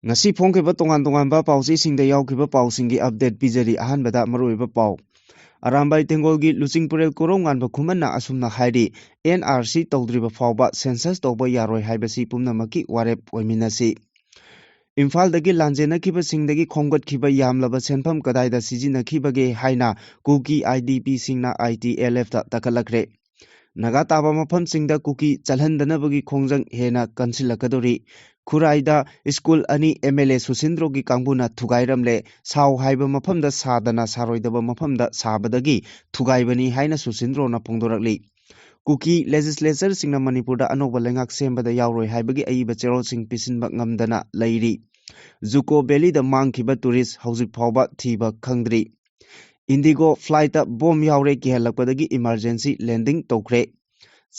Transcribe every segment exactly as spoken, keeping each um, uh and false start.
ꯉꯁꯤ ꯐꯣꯡꯈꯤꯕ ꯇꯣꯉꯥꯟ ꯇꯣꯉꯥꯟꯕ ꯄꯥꯎꯆꯦꯁꯤꯡꯗ ꯌꯥꯎꯈꯤꯕ ꯄꯥꯎꯁꯤꯡꯒꯤ ꯑꯞꯗꯦꯠ ꯄꯤꯖꯔꯤ꯫ ꯑꯍꯥꯟꯕꯗ ꯃꯔꯨꯑꯣꯏꯕ ꯄꯥꯎ꯫ ꯑꯔꯥꯝꯕꯥꯏ ꯇꯦꯡꯒꯣꯜꯒꯤ ꯂꯨꯆꯤꯡꯄꯨꯔꯦꯜ ꯀꯣꯔꯧꯉꯥꯟꯕ ꯈꯨꯃꯟꯅ ꯑꯁꯨꯝꯅ ꯍꯥꯏꯔꯤ, ꯑꯦꯟ ꯑꯥꯔ ꯁꯤ ꯇꯧꯗ꯭ꯔꯤꯕ ꯐꯥꯎꯕ ꯁꯦꯟꯁꯁ ꯇꯧꯕ ꯌꯥꯔꯣꯏ ꯍꯥꯏꯕꯁꯤ ꯄꯨꯝꯅꯃꯛꯀꯤ ꯋꯥꯔꯦꯞ ꯑꯣꯏꯃꯤꯟꯅꯁꯤ꯫ ꯏꯝꯐꯥꯜꯗꯒꯤ ꯂꯥꯟꯖꯦꯟꯅꯈꯤꯕꯁꯤꯡꯗꯒꯤ ꯈꯣꯝꯒꯠꯈꯤꯕ ꯌꯥꯝꯂꯕ ꯁꯦꯟꯐꯝ ꯀꯗꯥꯏꯗ ꯁꯤꯖꯤꯟꯅꯈꯤꯕꯒꯦ ꯍꯥꯏꯅ ꯀꯨꯀꯤ ꯑꯥꯏ ꯗꯤ ꯄꯤꯁꯤꯡꯅ ꯑꯥꯏ ꯇꯤ ꯑꯦꯜ ꯑꯦꯐꯇ ꯇꯛꯈꯠꯂꯛꯈ꯭ꯔꯦ꯫ ꯅꯥꯒꯥ ꯇꯥꯕ ꯃꯐꯝꯁꯤꯡꯗ ꯀꯨꯀꯤ ꯆꯠꯍꯟꯗꯅꯕꯒꯤ ꯈꯣꯡꯖꯪ ꯍꯦꯟꯅ ꯀꯟꯁꯤꯜꯂꯛꯀꯗꯧꯔꯤ꯫ ꯈꯨꯔꯥꯏꯗ ꯁ꯭ꯀꯨꯜ ꯑꯅꯤ ꯑꯦꯝ ꯑꯦꯜ ꯑꯦ ꯁꯨꯁꯤꯟꯗ꯭ꯔꯣꯒꯤ ꯀꯥꯡꯕꯨꯅ ꯊꯨꯒꯥꯏꯔꯝꯂꯦ꯫ ꯁꯥꯎ ꯍꯥꯏꯕ ꯃꯐꯝꯗ ꯁꯥꯗꯅ ꯁꯥꯔꯣꯏꯗꯕ ꯃꯐꯝꯗ ꯁꯥꯕꯗꯒꯤ ꯊꯨꯒꯥꯏꯕꯅꯤ ꯍꯥꯏꯅ ꯁꯨꯁꯤꯟꯗ꯭ꯔꯣꯅ ꯐꯣꯡꯗꯣꯔꯛꯂꯤ꯫ ꯀꯨꯀꯤ ꯂꯦꯖꯤꯁꯂꯦꯆꯔꯁꯤꯡꯅ ꯃꯅꯤꯄꯨꯔꯗ ꯑꯅꯧꯕ ꯂꯩꯉꯥꯛ ꯁꯦꯝꯕꯗ ꯌꯥꯎꯔꯣꯏ ꯍꯥꯏꯕꯒꯤ ꯑꯏꯕ ꯆꯦꯔꯣꯜꯁꯤꯡ ꯄꯤꯁꯤꯟꯕ ꯉꯝꯗꯅ ꯂꯩꯔꯤ꯫ ꯖꯨꯀꯣ ꯚꯦꯂꯤꯗ ꯃꯥꯡꯈꯤꯕ ꯇꯨꯔꯤꯁ ꯍꯧꯖꯤꯛ ꯐꯥꯎꯕ ꯊꯤꯕ ꯈꯪꯗ꯭ꯔꯤ꯫ ꯏꯟꯗꯤꯒꯣ ꯐ꯭ꯂꯥꯏꯠꯇ ꯕꯣꯝ ꯌꯥꯎꯔꯦ ꯀꯤꯍꯜꯂꯛꯄꯗꯒꯤ ꯏꯃꯥꯔꯖꯦꯟꯁꯤ ꯂꯦꯟꯗꯤꯡ ꯇꯧꯈ꯭ꯔꯦ꯫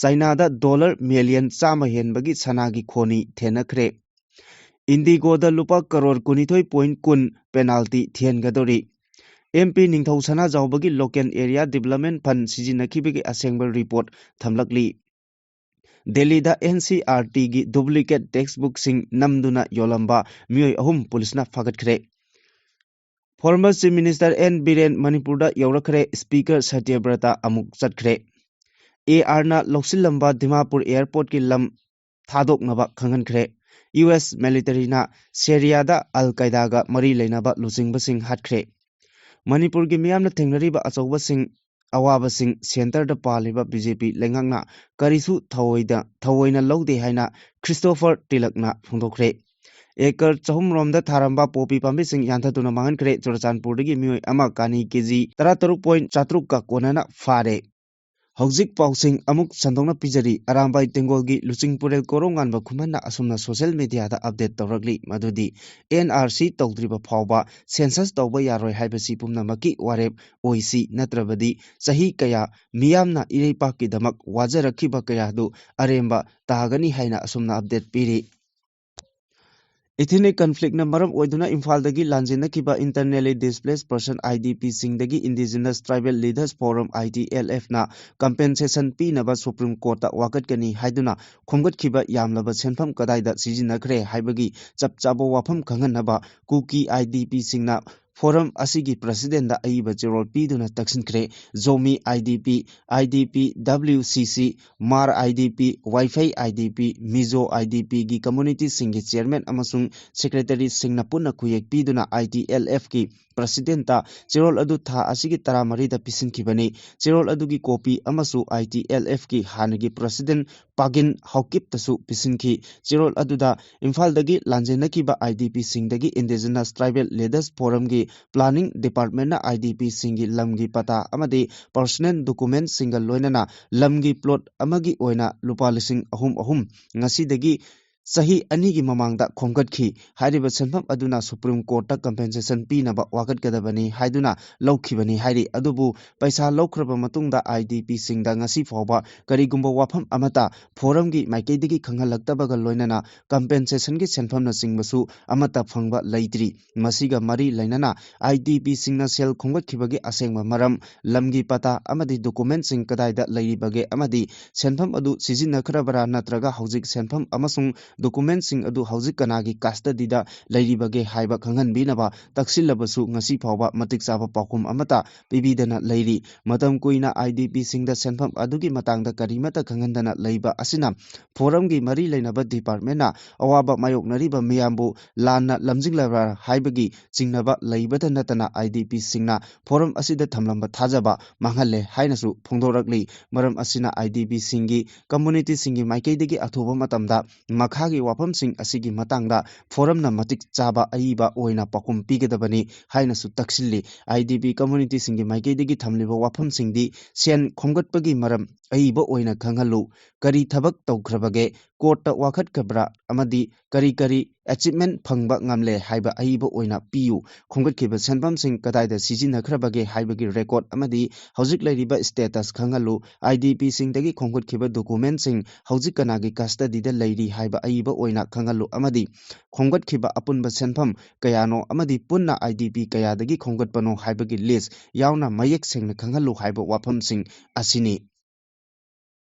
ꯆꯥꯏꯅꯥꯗ ꯗꯣꯂꯔ ꯃꯤꯂꯤꯌꯟ ꯆꯥꯝꯃ ꯍꯦꯟꯕꯒꯤ ꯁꯅꯥꯒꯤ ꯈꯣꯅꯤ ꯊꯦꯟꯅꯈ꯭ꯔꯦ꯫ ꯏꯟꯗꯤꯒꯣꯗ ꯂꯨꯄꯥ ꯀꯔꯣꯔ ꯀꯨꯟꯅꯤꯊꯣꯏ ꯄꯣꯏꯟ ꯀꯨꯟ ꯄꯦꯅꯥꯜꯇꯤ ꯊꯤꯍꯟꯒꯗꯧꯔꯤ꯫ ꯑꯦꯝ ꯄꯤ ꯅꯤꯡꯊꯧ ꯁꯅꯥꯖꯥꯎꯕꯒꯤ ꯂꯣꯀꯦꯜ ꯑꯦꯔꯤꯌꯥ ꯗꯤꯕꯂꯞꯃꯦꯟ ꯐꯟ ꯁꯤꯖꯤꯟꯅꯈꯤꯕꯒꯤ ꯑꯁꯦꯡꯕ ꯔꯤꯄꯣꯔꯠ ꯊꯝꯂꯛꯂꯤ꯫ ꯗꯦꯜꯂꯤꯗ ꯑꯦꯟ ꯁꯤ ꯑꯥꯔ ꯇꯤꯒꯤ ꯗꯨꯄ꯭ꯂꯤꯀꯦꯠ ꯇꯦꯛꯁꯕꯨꯛꯁꯤꯡ ꯅꯝꯗꯨꯅ ꯌꯣꯜꯂꯝꯕ ꯃꯤꯑꯣꯏ ꯑꯍꯨꯝ ꯄꯨꯂꯤꯁꯅ ꯐꯥꯒꯠꯈ꯭ꯔꯦ꯫ Former chief minister N Biren ꯃꯅꯤꯄꯨꯔꯗ ꯌꯧꯔꯛꯈ꯭ꯔꯦ꯫ ꯁ꯭ꯄꯤꯀꯔ ꯁꯇ꯭ꯌꯕ꯭ꯔꯇ ꯑꯃꯨꯛ ꯆꯠꯈ꯭ꯔꯦ꯫ ꯑꯦ ꯑꯥꯔꯅ ꯂꯧꯁꯤꯜꯂꯝꯕ ꯗꯤꯃꯥꯄꯨꯔ ꯑꯦꯌꯔꯄꯣꯔꯠꯀꯤ ꯂꯝ ꯊꯥꯗꯣꯛꯅꯕ ꯈꯪꯍꯟꯈ꯭ꯔꯦ꯫ ꯌꯨ ꯑꯦꯁ ꯃꯤꯂꯤꯇꯔꯤꯅ ꯁꯦꯔꯤꯌꯥꯗ ꯑꯜ ꯀꯥꯏꯗꯥꯒ ꯃꯔꯤ ꯂꯩꯅꯕ ꯂꯨꯆꯤꯡꯕꯁꯤꯡ ꯍꯥꯠꯈ꯭ꯔꯦ꯫ ꯃꯅꯤꯄꯨꯔꯒꯤ ꯃꯤꯌꯥꯝꯅ ꯊꯦꯡꯅꯔꯤꯕ ꯑꯆꯧꯕꯁꯤꯡ, ꯑꯋꯥꯕꯁꯤꯡ ꯁꯦꯟꯇꯔꯗ ꯄꯥꯜꯂꯤꯕ ꯕꯤ ꯖꯦ ꯄꯤ ꯂꯩꯉꯥꯛꯅ ꯀꯔꯤꯁꯨ ꯊꯑꯣꯏꯗ-, ꯊꯑꯣꯏꯅ ꯂꯧꯗꯦ ꯍꯥꯏꯅ ꯈ꯭ꯔꯤꯁꯇꯣꯐꯔ ꯇꯤꯂꯛꯅ ꯐꯣꯡꯗꯣꯛꯈ꯭ꯔꯦ꯫ ꯑꯦꯀꯔ ꯆꯍꯨꯝ ꯔꯣꯝꯗ ꯊꯥꯔꯝꯕ ꯄꯣꯄꯤ ꯄꯥꯝꯕꯤꯁꯤꯡ ꯌꯥꯟꯊꯠꯇꯨꯅ ꯃꯥꯡꯍꯟꯈ꯭ꯔꯦ꯫ ꯆꯨꯔꯆꯥꯟꯄꯨꯔꯗꯒꯤ ꯃꯤꯑꯣꯏ ꯑꯃ ꯀꯥꯅꯤ ꯀꯦ ꯖꯤ ꯇꯔꯥꯇꯔꯨꯛ ꯄꯣꯏꯟ ꯆꯥꯇ꯭ꯔꯨꯛꯀ ꯀꯣꯟꯅꯅ ꯐꯥꯔꯦ꯫ ꯍꯧꯖꯤꯛ ꯄꯥꯎꯁꯤꯡ ꯑꯃꯨꯛ ꯁꯟꯗꯣꯛꯅ ꯄꯤꯖꯔꯤ꯫ ꯑꯔꯥꯝꯕꯥꯏ ꯇꯦꯡꯒꯣꯜꯒꯤ ꯂꯨꯆꯤꯡꯄꯨꯔꯦꯜ ꯀꯣꯔꯧꯉꯥꯟꯕ ꯈꯨꯃꯟꯅ ꯑꯁꯨꯝꯅ ꯁꯣꯁꯤꯌꯦꯜ ꯃꯤꯗꯤꯌꯥꯗ ꯑꯞꯗꯦꯠ ꯇꯧꯔꯛꯂꯤ ꯃꯗꯨꯗꯤ ꯑꯦꯟ ꯑꯥꯔ ꯁꯤ ꯇꯧꯗ꯭ꯔꯤꯕ ꯐꯥꯎꯕ ꯁꯦꯟꯁꯁ ꯇꯧꯕ ꯌꯥꯔꯣꯏ ꯍꯥꯏꯕꯁꯤ ꯄꯨꯝꯅꯃꯛꯀꯤ ꯋꯥꯔꯦꯞ ꯑꯣꯏꯁꯤ, ꯅꯠꯇ꯭ꯔꯕꯗꯤ ꯆꯍꯤ ꯀꯌꯥ ꯃꯤꯌꯥꯝꯅ ꯏꯔꯩꯄꯥꯛꯀꯤꯗꯃꯛ ꯋꯥꯖꯔꯛꯈꯤꯕ ꯀꯌꯥꯗꯨ ꯑꯔꯦꯝꯕ ꯇꯥꯒꯅꯤ ꯍꯥꯏꯅ ꯑꯁꯨꯝꯅ ꯑꯞꯗꯦꯠ ꯄꯤꯔꯤ꯫ Ethnic conflict ꯅ ꯃꯔꯝ ꯑꯣꯏꯗꯨꯅ ꯏꯝꯐꯥꯜꯗꯒꯤ ꯂꯥꯟꯖꯦꯟꯅꯈꯤꯕ Internally Displaced Person, I D P ꯁꯤꯡꯗꯒꯤ Indigenous Tribal Leaders Forum, I T L F ꯅ compensation ꯄꯤꯅꯕ Supreme Court ꯇ ꯋꯥꯀꯠꯀꯅꯤ ꯍꯥꯏꯗꯨꯅ ꯈꯣꯝꯒꯠꯈꯤꯕ ꯌꯥꯝꯂꯕ ꯁꯦꯟꯐꯝ ꯀꯗꯥꯏꯗ ꯁꯤꯖꯤꯟꯅꯈ꯭ꯔꯦ ꯍꯥꯏꯕꯒꯤ ꯆꯞ ꯆꯥꯕ ꯋꯥꯐꯝ ꯈꯪꯍꯟꯅꯕ ꯀꯨꯀꯤ I D P ꯁꯤꯡꯅ Forum ꯑꯁꯤꯒꯤ President ꯗ ꯑꯏꯕ ꯆꯦꯔꯣꯜ ꯄꯤꯗꯨꯅ ꯇꯛꯁꯤꯟꯈ꯭ꯔꯦ꯫ Zomi I D P, I D P W C C, R I D P, ꯋꯥꯏꯐꯩ I D P, Mizo I D P ꯒꯤ community ꯁꯤꯡꯒꯤ chairman ꯑꯃꯁꯨꯡ secretary ꯁꯤꯡꯅ ꯄꯨꯟꯅ ꯈꯨꯌꯦꯛ ꯄꯤꯗꯨꯅ I T L F ꯀꯤ President ꯇ ꯆꯦꯔꯣꯜ ꯑꯗꯨ ꯊꯥ ꯑꯁꯤꯒꯤ ꯇꯔꯥꯃꯔꯤꯗ ꯄꯤꯁꯤꯟꯈꯤꯕꯅꯤ꯫ ꯆꯦꯔꯣꯜ ꯑꯗꯨꯒꯤ copy ꯑꯃꯁꯨ I T L F ꯀꯤ ꯍꯥꯟꯅꯒꯤ President ꯄꯥꯒꯤꯟ ꯍꯥꯎꯀꯤꯞꯇꯁꯨ ꯄꯤꯁꯤꯟꯈꯤ꯫ ꯆꯦꯔꯣꯜ ꯑꯗꯨꯗ ꯏꯝꯐꯥꯜꯗꯒꯤ ꯂꯥꯟꯖꯦꯟꯅꯈꯤꯕ I D P ꯁꯤꯡꯗꯒꯤ Indigenous Tribal Leaders Forum ꯒꯤ Planning Department ꯅ I D P ꯁꯤꯡꯒꯤ ꯂꯝꯒꯤ ꯄꯇꯥ ꯑꯃꯗꯤ personal document ꯁꯤꯡꯒ ꯂꯣꯏꯅꯅ ꯂꯝꯒꯤ plot ꯑꯃꯒꯤ ꯑꯣꯏꯅ ꯂꯨꯄꯥ ꯂꯤꯁꯤꯡ ꯑꯍꯨꯝ ꯑꯍꯨꯝ ꯉꯁꯤꯗꯒꯤ ꯆꯍꯤ ꯑꯅꯤꯒꯤ ꯃꯃꯥꯡꯗ ꯈꯣꯝꯒꯠꯈꯤ꯫ ꯍꯥꯏꯔꯤꯕ ꯁꯦꯟꯐꯝ ꯑꯗꯨꯅ Supreme Court ꯇ compensation ꯄꯤꯅꯕ ꯋꯥꯀꯠꯀꯗꯕꯅꯤ ꯍꯥꯏꯗꯨꯅ ꯂꯧꯈꯤꯕꯅꯤ ꯍꯥꯏꯔꯤ꯫ ꯑꯗꯨꯕꯨ ꯄꯩꯁꯥ ꯂꯧꯈ꯭ꯔꯕ ꯃꯇꯨꯡꯗ I D P ꯁꯤꯡꯗ ꯉꯁꯤ ꯐꯥꯎꯕ ꯀꯔꯤꯒꯨꯝꯕ ꯋꯥꯐꯝ ꯑꯃꯠꯇ Forum ꯒꯤ ꯃꯥꯏꯀꯩꯗꯒꯤ ꯈꯪꯍꯜꯂꯛꯇꯕꯒ ꯂꯣꯏꯅꯅ compensation ꯒꯤ ꯁꯦꯟꯐꯝꯅꯆꯤꯡꯕꯁꯨ ꯑꯃꯠꯇ ꯐꯪꯕ ꯂꯩꯇ꯭ꯔꯤ꯫ ꯃꯁꯤꯒ ꯃꯔꯤ ꯂꯩꯅꯅ I D P ꯁꯤꯡꯅ ꯁꯦꯜ ꯈꯣꯝꯒꯠꯈꯤꯕꯒꯤ ꯑꯁꯦꯡꯕ ꯃꯔꯝ, ꯂꯝꯒꯤ ꯄꯇꯥ ꯑꯃꯗꯤ document ꯁꯤꯡ ꯀꯗꯥꯏꯗ ꯂꯩꯔꯤꯕꯒꯦ ꯑꯃꯗꯤ ꯁꯦꯟꯐꯝ ꯑꯗꯨ ꯁꯤꯖꯤꯟꯅꯈ꯭ꯔꯕꯔꯥ ꯅꯠꯇ꯭ꯔꯒ ꯍꯧꯖꯤꯛ ꯁꯦꯟꯐꯝ ꯑꯃꯁꯨꯡ document ꯁꯤꯡ ꯑꯗꯨ ꯍꯧꯖꯤꯛ ꯀꯅꯥꯒꯤ custody ꯗ ꯂꯩꯔꯤꯕꯒꯦ ꯍꯥꯏꯕ ꯈꯪꯍꯟꯕꯤꯅꯕ ꯇꯛꯁꯤꯜꯂꯕꯁꯨ ꯉꯁꯤ ꯐꯥꯎꯕ ꯃꯇꯤꯛ ꯆꯥꯕ ꯄꯥꯎꯈꯨꯝ ꯑꯃꯠꯇ ꯄꯤꯕꯤꯗꯅ ꯂꯩꯔꯤ꯫ ꯃꯇꯝ ꯀꯨꯏꯅ I D P ꯁꯤꯡꯗ ꯁꯦꯟꯐꯝ ꯑꯗꯨꯒꯤ ꯃꯇꯥꯡꯗ ꯀꯔꯤꯃꯠꯇ ꯈꯪꯍꯟꯗꯅ ꯂꯩꯕ ꯑꯁꯤꯅ Forum ꯒꯤ ꯃꯔꯤ ꯂꯩꯅꯕ department ꯅ ꯑꯋꯥꯕ ꯃꯥꯌꯣꯛꯅꯔꯤꯕ ꯃꯤꯌꯥꯝꯕꯨ ꯂꯥꯟꯅ ꯂꯝꯖꯤꯡꯂꯕ꯭ꯔꯥ ꯍꯥꯏꯕꯒꯤ ꯆꯤꯡꯅꯕ ꯂꯩꯕꯇ ꯅꯠꯇꯅ I D P ꯁꯤꯡꯅ Forum ꯑꯁꯤꯗ ꯊꯝꯂꯝꯕ ꯊꯥꯖꯕ ꯃꯥꯡꯍꯜꯂꯦ ꯍꯥꯏꯅꯁꯨ ꯐꯣꯡꯗꯣꯔꯛꯂꯤ꯫ ꯃꯔꯝ ꯑꯁꯤꯅ I D P ꯁꯤꯡꯒꯤ community ꯁꯤꯡꯒꯤ ꯃꯥꯏꯀꯩꯗꯒꯤ ꯑꯊꯨꯕ ꯃꯇꯝꯗ ꯃꯈꯥꯒꯤ ꯋꯥꯐꯝꯁꯤꯡ ꯑꯁꯤꯒꯤ ꯃꯇꯥꯡꯗ Forum ꯅ ꯃꯇꯤꯛ ꯆꯥꯕ ꯑꯏꯕ ꯑꯣꯏꯅ ꯄꯥꯎꯈꯨꯝ ꯄꯤꯒꯗꯕꯅꯤ ꯍꯥꯏꯅꯁꯨ ꯇꯛꯁꯤꯜꯂꯤ꯫ I D P community ꯁꯤꯡꯒꯤ ꯃꯥꯏꯀꯩꯗꯒꯤ ꯊꯝꯂꯤꯕ ꯋꯥꯐꯝꯁꯤꯡꯗꯤ ꯁꯦꯟ ꯈꯣꯝꯒꯠꯄꯒꯤ ꯃꯔꯝ ꯑꯏꯕ ꯑꯣꯏꯅ ꯈꯪꯍꯜꯂꯨ, ꯀꯔꯤ ꯊꯕꯛ ꯇꯧꯈ꯭ꯔꯕꯒꯦ, ꯀꯣꯔꯠꯇ ꯋꯥꯀꯠꯈ꯭ꯔꯕ꯭ꯔꯥ ꯑꯃꯗꯤ ꯀꯔꯤ ꯀꯔꯤ ꯑꯦꯆꯤꯞꯃꯦꯟ ꯐꯪꯕ ꯉꯝꯂꯦ ꯍꯥꯏꯕ ꯑꯏꯕ ꯑꯣꯏꯅ ꯄꯤꯌꯨ꯫ ꯈꯣꯝꯒꯠꯈꯤꯕ ꯁꯦꯟꯐꯝꯁꯤꯡ ꯀꯗꯥꯏꯗ ꯁꯤꯖꯤꯟꯅꯈ꯭ꯔꯕꯒꯦ ꯍꯥꯏꯕꯒꯤ ꯔꯦꯀꯣꯔꯠ ꯑꯃꯗꯤ ꯍꯧꯖꯤꯛ ꯂꯩꯔꯤꯕ ꯁ꯭ꯇꯦꯇꯁ ꯈꯪꯍꯜꯂꯨ꯫ ꯑꯥꯏ ꯗꯤ ꯄꯤꯁꯤꯡꯗꯒꯤ ꯈꯣꯝꯒꯠꯈꯤꯕ ꯗꯣꯀꯨꯃꯦꯟꯁꯤꯡ ꯍꯧꯖꯤꯛ ꯀꯅꯥꯒꯤ ꯀꯁꯇꯗꯤꯗ ꯂꯩꯔꯤ ꯍꯥꯏꯕ ꯑꯏꯕ ꯑꯣꯏꯅ ꯈꯪꯍꯜꯂꯨ ꯑꯃꯗꯤ ꯈꯣꯝꯒꯠꯈꯤꯕ ꯑꯄꯨꯟꯕ ꯁꯦꯟꯐꯝ ꯀꯌꯥꯅꯣ ꯑꯃꯗꯤ ꯄꯨꯟꯅ ꯑꯥꯏ ꯗꯤ ꯄꯤ ꯀꯌꯥꯗꯒꯤ ꯈꯣꯝꯒꯠꯄꯅꯣ ꯍꯥꯏꯕꯒꯤ ꯂꯤꯁ ꯌꯥꯎꯅ ꯃꯌꯦꯛ ꯁꯦꯡꯅ ꯈꯪꯍꯜꯂꯨ ꯍꯥꯏꯕ ꯋꯥꯐꯝꯁꯤꯡ ꯑꯁꯤꯅꯤ꯫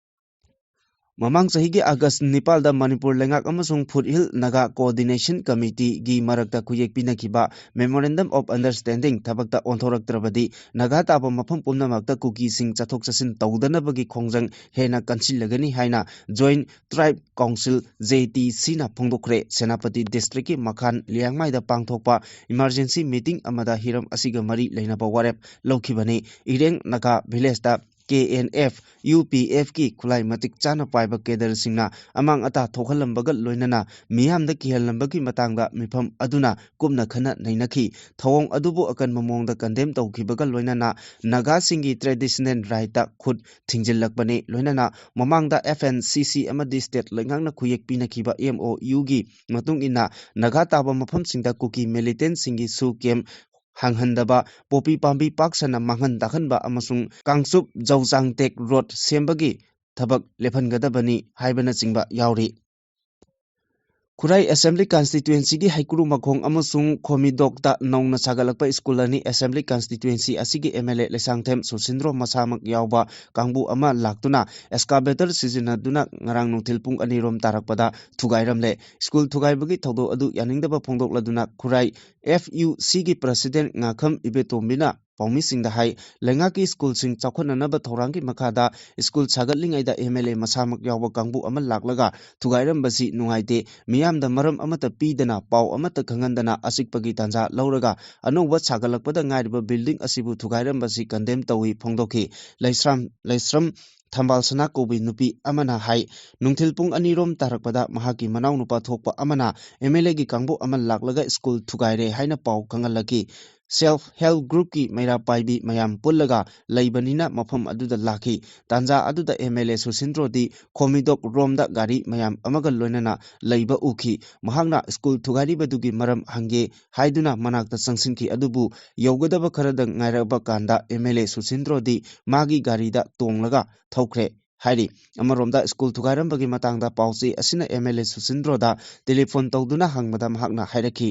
ꯃꯃꯥꯡ ꯆꯍꯤꯒꯤ ꯑꯥꯒꯁ ꯅꯤꯄꯥꯜꯗ ꯃꯅꯤꯄꯨꯔ ꯂꯩꯉꯥꯛ ꯑꯃꯁꯨꯡ ꯐꯨꯠꯍꯤꯜ ꯅꯥꯒꯥ ꯀꯣꯑꯣꯔꯗꯤꯅꯦꯁꯟ ꯀꯃꯤꯇꯤꯒꯤ ꯃꯔꯛꯇ ꯈꯨꯌꯦꯛ ꯄꯤꯅꯈꯤꯕ Memorandum of Understanding ꯊꯕꯛꯇ ꯑꯣꯟꯊꯣꯔꯛꯇ꯭ꯔꯕꯗꯤ ꯅꯥꯒꯥ ꯇꯥꯕ ꯃꯐꯝ ꯄꯨꯝꯅꯃꯛꯇ ꯀꯨꯀꯤꯁꯤꯡ ꯆꯠꯊꯣꯛ ꯆꯠꯁꯤꯟ ꯇꯧꯗꯅꯕꯒꯤ ꯈꯣꯡꯖꯪ ꯍꯦꯟꯅ ꯀꯟꯁꯤꯜꯂꯒꯅꯤ ꯍꯥꯏꯅ Joint Tribe Council, J T C ꯅ ꯐꯣꯡꯗꯣꯛꯈ꯭ꯔꯦ꯫ ꯁꯦꯅꯥꯄꯇꯤ ꯗꯤꯁꯇ꯭ꯔꯤꯛꯀꯤ ꯃꯈꯥꯟ ꯂꯤꯌꯥꯡꯃꯥꯏꯗ ꯄꯥꯡꯊꯣꯛꯄ ꯏꯃꯥꯔꯖꯦꯟꯁꯤ ꯃꯤꯇꯤꯡ ꯑꯃꯗ ꯍꯤꯔꯝ ꯑꯁꯤꯒ ꯃꯔꯤ ꯂꯩꯅꯕ ꯋꯥꯔꯦꯞ ꯂꯧꯈꯤꯕꯅꯤ꯫ ꯏꯔꯦꯡ Naga ꯚꯤꯂꯦꯖꯇ K N F, U P F ꯀꯤ ꯈꯨꯠꯂꯥꯏ ꯃꯇꯤꯛ ꯆꯥꯅ ꯄꯥꯏꯕ ꯀꯦꯗꯔꯁꯤꯡꯅ ꯑꯃꯥꯡ ꯑꯇꯥ ꯊꯣꯛꯍꯜꯂꯝꯕꯒ ꯂꯣꯏꯅꯅ ꯃꯤꯌꯥꯝꯗ ꯀꯤꯍꯜꯂꯝꯕꯒꯤ ꯃꯇꯥꯡꯗ ꯃꯤꯐꯝ ꯑꯗꯨꯅ ꯀꯨꯞꯅ ꯈꯟꯅ ꯅꯩꯅꯈꯤ꯫ ꯊꯧꯑꯣꯡ ꯑꯗꯨꯕꯨ ꯑꯀꯟꯕ ꯃꯑꯣꯡꯗ ꯀꯟꯗꯦꯝ ꯇꯧꯈꯤꯕꯒ ꯂꯣꯏꯅꯅ ꯅꯥꯒꯥꯁꯤꯡꯒꯤ ꯇ꯭ꯔꯦꯗꯤꯁꯅꯦꯜ ꯔꯥꯏꯠꯇ ꯈꯨꯠ ꯊꯤꯡꯖꯤꯜꯂꯛꯄꯅꯤ꯫ ꯂꯣꯏꯅꯅ ꯃꯃꯥꯡꯗ F N C C ꯑꯃꯗꯤ ꯁ꯭ꯇꯦꯠ ꯂꯩꯉꯥꯛꯅ ꯈꯨꯌꯦꯛ ꯄꯤꯅꯈꯤꯕ M O U ꯒꯤ ꯃꯇꯨꯡ ꯏꯟꯅ ꯅꯥꯒꯥ ꯇꯥꯕ ꯃꯐꯝꯁꯤꯡꯗ ꯀꯨꯀꯤ ꯃꯤꯂꯤꯇꯦꯟꯁꯤꯡꯒꯤ ꯁꯨ ꯀꯦꯝ ꯍꯥꯡꯍꯟꯗꯕ, ꯄꯣꯄꯤ ꯄꯥꯝꯕꯤ ꯄꯥꯛ ꯁꯟꯅ ꯃꯥꯡꯍꯟ ꯇꯥꯛꯍꯟꯕ ꯑꯃꯁꯨꯡ ꯀꯥꯡꯆꯨꯞ ꯖꯧꯆꯥꯡꯇꯦꯛ ꯔꯣꯗ ꯁꯦꯝꯕꯒꯤ ꯊꯕꯛ ꯂꯦꯞꯍꯟꯒꯗꯕꯅꯤ ꯍꯥꯏꯕꯅꯆꯤꯡꯕ ꯌꯥꯎꯔꯤ꯫ ꯈꯨꯔꯥꯏ ꯑꯦꯁꯦꯝꯕ꯭ꯂꯤ ꯀꯟꯁꯇꯤꯇ꯭ꯋꯦꯟꯁꯤꯒꯤ ꯍꯩꯀ꯭ꯔꯨ ꯃꯈꯣꯡ ꯑꯃꯁꯨꯡ ꯈꯣꯃꯤꯗꯣꯛꯇ ꯅꯧꯅ ꯁꯥꯒꯠꯂꯛꯄ ꯁ꯭ꯀꯨꯜ ꯑꯅꯤ ꯑꯦꯁꯦꯝꯕ꯭ꯂꯤ ꯀꯟꯁꯇꯤꯇ꯭ꯋꯦꯟꯁꯤ ꯑꯁꯤꯒꯤ M L A ꯂꯩꯁꯥꯡꯊꯦꯝ ꯁꯨꯁꯤꯟꯗ꯭ꯔꯣ ꯃꯁꯥꯃꯛ ꯌꯥꯎꯕ ꯀꯥꯡꯕꯨ ꯑꯃ ꯂꯥꯛꯇꯨꯅ ꯑꯦꯁꯀꯥꯕꯦꯇꯔ ꯁꯤꯖꯤꯟꯅꯗꯨꯅ ꯉꯔꯥꯡ ꯅꯨꯡꯊꯤꯜ ꯄꯨꯡ ꯑꯅꯤ ꯔꯣꯝ ꯇꯥꯔꯛꯄꯗ ꯊꯨꯒꯥꯏꯔꯝꯂꯦ꯫ ꯁ꯭ꯀꯨꯜ ꯊꯨꯒꯥꯏꯕꯒꯤ ꯊꯧꯗꯣꯛ ꯑꯗꯨ ꯌꯥꯅꯤꯡꯗꯕ ꯐꯣꯡꯗꯣꯛꯂꯗꯨꯅ ꯈꯨꯔꯥꯏ F U C ꯒꯤ ꯄ꯭ꯔꯁꯤꯗꯦꯟ ꯉꯥꯈꯝ ꯏꯕꯦꯇꯣꯝꯕꯤꯅ ꯄꯥꯎꯃꯤꯁꯤꯡꯗ ꯍꯥꯏ, ꯂꯩꯉꯥꯛꯀꯤ ꯁ꯭ꯀꯨꯜꯁꯤꯡ ꯆꯥꯎꯈꯠꯅꯅꯕ ꯊꯧꯔꯥꯡꯒꯤ ꯃꯈꯥꯗ ꯁ꯭ꯀꯨꯜ ꯁꯥꯒꯠꯂꯤꯉꯩꯗ M L A ꯃꯁꯥꯃꯛ ꯌꯥꯎꯕ ꯀꯥꯡꯕꯨ ꯑꯃ ꯂꯥꯛꯂꯒ ꯊꯨꯒꯥꯏꯔꯝꯕꯁꯤ ꯅꯨꯡꯉꯥꯏꯇꯦ꯫ ꯃꯤꯌꯥꯝꯗ ꯃꯔꯝ ꯑꯃꯠꯇ ꯄꯤꯗꯅ, ꯄꯥꯎ ꯑꯃꯠꯇ ꯈꯪꯍꯟꯗꯅ ꯑꯆꯤꯛꯄꯒꯤ ꯇꯥꯟꯖꯥ ꯂꯧꯔꯒ ꯑꯅꯧꯕ ꯁꯥꯒꯠꯂꯛꯄꯗ ꯉꯥꯏꯔꯤꯕ ꯕꯤꯜꯗꯤꯡ ꯑꯁꯤꯕꯨ ꯊꯨꯒꯥꯏꯔꯝꯕꯁꯤ ꯀꯟꯗꯦꯝ ꯇꯧꯏ ꯐꯣꯡꯗꯣꯛꯈꯤ꯫ ꯂꯩꯁ꯭ꯔꯥꯝ, ꯂꯩꯁ꯭ꯔꯝ ꯊꯝꯕꯥꯜ ꯁꯅꯥ ꯀꯧꯕꯤ ꯅꯨꯄꯤ ꯑꯃꯅ ꯍꯥꯏ, ꯅꯨꯡꯊꯤꯜ ꯄꯨꯡ ꯑꯅꯤ ꯔꯣꯝ ꯇꯥꯔꯛꯄꯗ ꯃꯍꯥꯛꯀꯤ ꯃꯅꯥꯎꯅꯨꯄꯥ ꯊꯣꯛꯄ ꯑꯃꯅ M L A ꯒꯤ ꯀꯥꯡꯕꯨ ꯑꯃ ꯂꯥꯛꯂꯒ ꯁ꯭ꯀꯨꯜ ꯊꯨꯒꯥꯏꯔꯦ ꯍꯥꯏꯅ ꯄꯥꯎ ꯈꯪꯍꯜꯂꯛꯈꯤ꯫ Self Help Groupꯀꯤ ꯃꯩꯔꯥ ꯄꯥꯏꯕꯤ ꯃꯌꯥꯝ ꯄꯨꯜꯂꯒ ꯂꯩꯕꯅꯤꯅ ꯃꯐꯝ ꯑꯗꯨꯗ ꯂꯥꯛꯈꯤ꯫ ꯇꯥꯟꯖꯥ ꯑꯗꯨꯗ MLA ꯁꯨꯁꯤꯟꯗ꯭ꯔꯣꯗꯤ ꯈꯣꯃꯤꯗꯣꯛ ꯔꯣꯝꯗ ꯒꯥꯔꯤ ꯃꯌꯥꯝ ꯑꯃꯒ ꯂꯣꯏꯅꯅ ꯂꯩꯕ ꯎꯈꯤ꯫ ꯃꯍꯥꯛꯅ ꯁ꯭ꯀꯨꯜ ꯊꯨꯒꯥꯏꯔꯤꯕꯗꯨꯒꯤ ꯃꯔꯝ ꯍꯪꯒꯦ ꯍꯥꯏꯗꯨꯅ ꯃꯅꯥꯛꯇ ꯆꯪꯁꯤꯟꯈꯤ, ꯑꯗꯨꯕꯨ ꯌꯧꯒꯗꯕ ꯈꯔꯗꯪ ꯉꯥꯏꯔꯛꯄ ꯀꯥꯟꯗ MLA ꯁꯨꯁꯤꯟꯗ꯭ꯔꯣꯗꯤ ꯃꯥꯒꯤ ꯒꯥꯔꯤꯗ ꯇꯣꯡꯂꯒ ꯊꯧꯈ꯭ꯔꯦ ꯍꯥꯏꯔꯤ꯫ ꯑꯃꯔꯣꯝꯗ ꯁ꯭ꯀꯨꯜ ꯊꯨꯒꯥꯏꯔꯝꯕꯒꯤ ꯃꯇꯥꯡꯗ ꯄꯥꯎꯆꯦ ꯑꯁꯤꯅ MLA ꯁꯨꯁꯤꯟꯗ꯭ꯔꯣꯗ ꯇꯦꯂꯤꯐꯣꯟ ꯇꯧꯗꯨꯅ ꯍꯪꯕꯗ ꯃꯍꯥꯛꯅ ꯍꯥꯏꯔꯛꯈꯤ,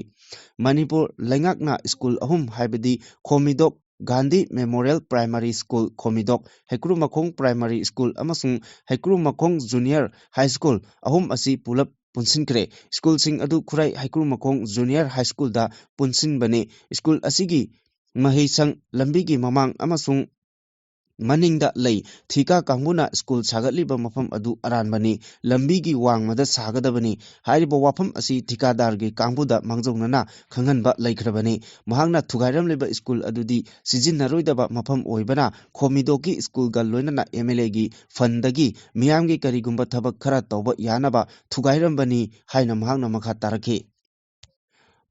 ꯃꯅꯤꯄꯨꯔ ꯂꯩꯉꯥꯛꯅ ꯁ꯭ꯀꯨꯜ ꯑꯍꯨꯝ, ꯍꯥꯏꯕꯗꯤ Khomidok Gandhi memorial primary school Khomidok, Heikrumakhong primary school ꯑꯃꯁꯨꯡ ꯍꯩꯀ꯭ꯔꯨꯃꯈꯣꯡ ꯖꯨꯅꯤꯌꯔ ꯍꯥꯏ ꯁ꯭ꯀꯨꯜ ꯑꯍꯨꯝ ꯑꯁꯤ ꯄꯨꯂꯞ ꯄꯨꯟꯁꯤꯟꯈ꯭ꯔꯦ꯫ ꯁ꯭ꯀꯨꯜꯁꯤꯡ ꯑꯗꯨ ꯈꯨꯔꯥꯏ ꯍꯩꯀ꯭ꯔꯨꯃꯈꯣꯡ ꯖꯨꯅꯤꯌꯔ ꯍꯥꯏ ꯁ꯭ꯀꯨꯜꯗ ꯄꯨꯟꯁꯤꯟꯕꯅꯤ꯫ ꯁ꯭ꯀꯨꯜ ꯑꯁꯤꯒꯤ ꯃꯍꯩꯁꯪ ꯂꯝꯕꯤꯒꯤ ꯃꯃꯥꯡ ꯑꯃꯁꯨꯡ ꯃꯅꯤꯡꯗ ꯂꯩ꯫ ꯊꯤꯀꯥ ꯀꯥꯡꯕꯨꯅ ꯁ꯭ꯀꯨꯜ ꯁꯥꯒꯠꯂꯤꯕ ꯃꯐꯝ ꯑꯗꯨ ꯑꯔꯥꯟꯕꯅꯤ, ꯂꯝꯕꯤꯒꯤ ꯋꯥꯡꯃꯗ ꯁꯥꯒꯗꯕꯅꯤ꯫ ꯍꯥꯏꯔꯤꯕ ꯋꯥꯐꯝ ꯑꯁꯤ ꯊꯤꯀꯥꯗꯥꯔꯒꯤ ꯀꯥꯡꯕꯨꯗ ꯃꯥꯡꯖꯧꯅꯅ ꯈꯪꯍꯟꯕ ꯂꯩꯈ꯭ꯔꯕꯅꯤ꯫ ꯃꯍꯥꯛꯅ ꯊꯨꯒꯥꯏꯔꯝꯂꯤꯕ ꯁ꯭ꯀꯨꯜ ꯑꯗꯨꯗꯤ ꯁꯤꯖꯤꯟꯅꯔꯣꯏꯗꯕ ꯃꯐꯝ ꯑꯣꯏꯕꯅ ꯈꯣꯃꯤꯗꯣꯛꯀꯤ ꯁ꯭ꯀꯨꯜꯒ ꯂꯣꯏꯅꯅ MLAꯒꯤ ꯐꯟꯗꯒꯤ ꯃꯤꯌꯥꯝꯒꯤ ꯀꯔꯤꯒꯨꯝꯕ ꯊꯕꯛ ꯈꯔ ꯇꯧꯕ ꯌꯥꯅꯕ ꯊꯨꯒꯥꯏꯔꯝꯕꯅꯤ ꯍꯥꯏꯅ ꯃꯍꯥꯛꯅ ꯃꯈꯥ ꯇꯥꯔꯛꯈꯤ꯫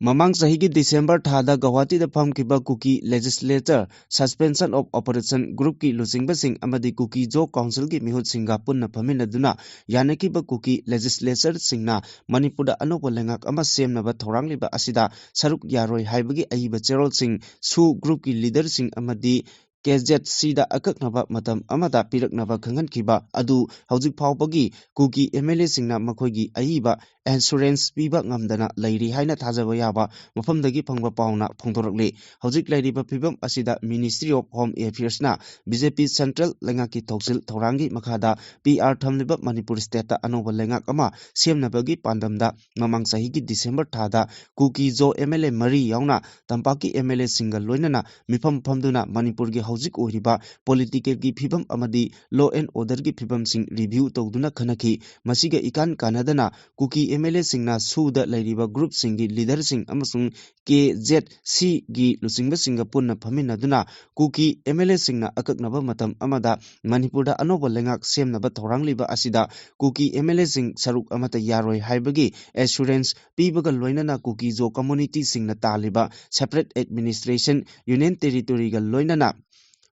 ꯃꯃꯥꯡ ꯆꯍꯤꯒꯤ ꯗꯤꯁꯦꯝꯕꯔ ꯊꯥꯗ ꯒꯧꯍꯥꯇꯤꯗ ꯐꯝꯈꯤꯕ ꯀꯨꯀꯤ ꯂꯦꯖꯤꯁꯂꯦꯆꯔ ꯁꯁꯄꯦꯟꯁꯟ ꯑꯣꯐ ꯑꯣꯄꯔꯦꯁꯟ ꯒ꯭ꯔꯨꯞꯀꯤ ꯂꯨꯆꯤꯡꯕꯁꯤꯡ ꯑꯃꯗꯤ ꯀꯨꯀꯤ ꯖꯣ ꯀꯥꯎꯟꯁꯤꯜꯒꯤ ꯃꯤꯍꯨꯠꯁꯤꯡꯒ ꯄꯨꯟꯅ ꯐꯝꯃꯤꯟꯅꯗꯨꯅ ꯌꯥꯅꯈꯤꯕ ꯀꯨꯀꯤ ꯂꯦꯖꯤꯁꯂꯦꯆꯔꯁꯤꯡꯅ ꯃꯅꯤꯄꯨꯔꯗ ꯑꯅꯧꯕ ꯂꯩꯉꯥꯛ ꯑꯃ ꯁꯦꯝꯅꯕ ꯊꯧꯔꯥꯡꯂꯤꯕ ꯑꯁꯤꯗ ꯁꯔꯨꯛ ꯌꯥꯔꯣꯏ ꯍꯥꯏꯕꯒꯤ ꯑꯏꯕ ꯆꯦꯔꯣꯜꯁꯤꯡ ꯁꯨ ꯒ꯭ꯔꯨꯞꯀꯤ ꯂꯤꯗꯔꯁꯤꯡ ꯑꯃꯗꯤ KZCꯗ ꯑꯀꯛꯅꯕ ꯃꯇꯝ ꯑꯃꯗ ꯄꯤꯔꯛꯅꯕ ꯈꯪꯍꯟꯈꯤꯕ ꯑꯗꯨ ꯍꯧꯖꯤꯛ ꯐꯥꯎꯕꯒꯤ ꯀꯨꯀꯤ MLAꯁꯤꯡꯅ ꯃꯈꯣꯏꯒꯤ ꯑꯏꯕ ꯑꯦꯁꯨꯔꯦꯟꯁ ꯄꯤꯕ ꯉꯝꯗꯅ ꯂꯩꯔꯤ ꯍꯥꯏꯅ ꯊꯥꯖꯕ ꯌꯥꯕ ꯃꯐꯝꯗꯒꯤ ꯐꯪꯕ ꯄꯥꯎꯅ ꯐꯣꯡꯗꯣꯔꯛꯂꯤ꯫ ꯍꯧꯖꯤꯛ ꯂꯩꯔꯤꯕ ꯐꯤꯕꯝ ꯑꯁꯤꯗ Ministry of Home Affairsꯅ BJP central ꯂꯩꯉꯥꯛꯀꯤ ꯊꯧꯁꯤꯜ ꯊꯧꯔꯥꯡꯒꯤ ꯃꯈꯥꯗ PR ꯊꯝꯂꯤꯕ ꯃꯅꯤꯄꯨꯔ stateꯇ ꯑꯅꯧꯕ ꯂꯩꯉꯥꯛ ꯑꯃ ꯁꯦꯝꯅꯕꯒꯤ ꯄꯥꯟꯗꯝꯗ ꯃꯃꯥꯡ ꯆꯍꯤꯒꯤ ꯗꯤꯁꯦꯝꯕꯔ ꯊꯥꯗ ꯀꯨꯀꯤ ꯖꯣ MLA ꯃꯔꯤ ꯌꯥꯎꯅ ꯇꯝꯄꯥꯛꯀꯤ MLAꯁꯤꯡꯒ ꯂꯣꯏꯅꯅ ꯃꯤꯐꯝ ꯐꯝꯗꯨꯅ ꯃꯅꯤꯄꯨꯔꯒꯤ ꯍꯧꯖꯤꯛ ꯑꯣꯏꯔꯤꯕ politicalꯒꯤ ꯐꯤꯕꯝ ꯑꯃꯗꯤ law and orderꯒꯤ ꯐꯤꯕꯝꯁꯤꯡ review ꯇꯧꯗꯨꯅ ꯈꯟꯅꯈꯤ꯫ ꯃꯁꯤꯒ ꯏꯀꯥꯟ ꯀꯥꯟꯅꯗꯅ ꯀꯨꯀꯤ ꯑꯦꯝ ꯑꯦꯜ ꯑꯦꯁꯤꯡꯅ ꯁꯨꯗ ꯂꯩꯔꯤꯕ ꯒ꯭ꯔꯨꯞꯁꯤꯡꯒꯤ ꯂꯤꯗꯔꯁꯤꯡ ꯑꯃꯁꯨꯡ ꯀꯦ ꯖꯦꯠ ꯁꯤꯒꯤ ꯂꯨꯆꯤꯡꯕꯁꯤꯡꯒ ꯄꯨꯟꯅ ꯐꯝꯃꯤꯟꯅꯗꯨꯅ ꯀꯨꯀꯤ ꯑꯦꯝ ꯑꯦꯜ ꯑꯦꯁꯤꯡꯅ ꯑꯀꯛꯅꯕ ꯃꯇꯝ ꯑꯃꯗ ꯃꯅꯤꯄꯨꯔꯗ ꯑꯅꯧꯕ ꯂꯩꯉꯥꯛ ꯁꯦꯝꯅꯕ ꯊꯧꯔꯥꯡꯂꯤꯕ ꯑꯁꯤꯗ ꯀꯨꯀꯤ ꯑꯦꯝ ꯑꯦꯜ ꯑꯦꯁꯤꯡ ꯁꯔꯨꯛ ꯑꯃꯠꯇ ꯌꯥꯔꯣꯏ ꯍꯥꯏꯕꯒꯤ ꯑꯦꯁꯨꯔꯦꯟꯁ ꯄꯤꯕꯒ ꯂꯣꯏꯅꯅ ꯀꯨꯀꯤ ꯖꯣ ꯀꯝꯃꯨꯅꯤꯇꯤꯁꯤꯡꯅ ꯇꯥꯜꯂꯤꯕ ꯁꯦꯄꯔꯦꯠ ꯑꯦꯗꯃꯤꯅꯤꯁꯇ꯭ꯔꯦꯁꯟ ꯌꯨꯅꯤꯌꯟ ꯇꯦꯔꯤꯇꯣꯔꯤꯒ ꯂꯣꯏꯅꯅ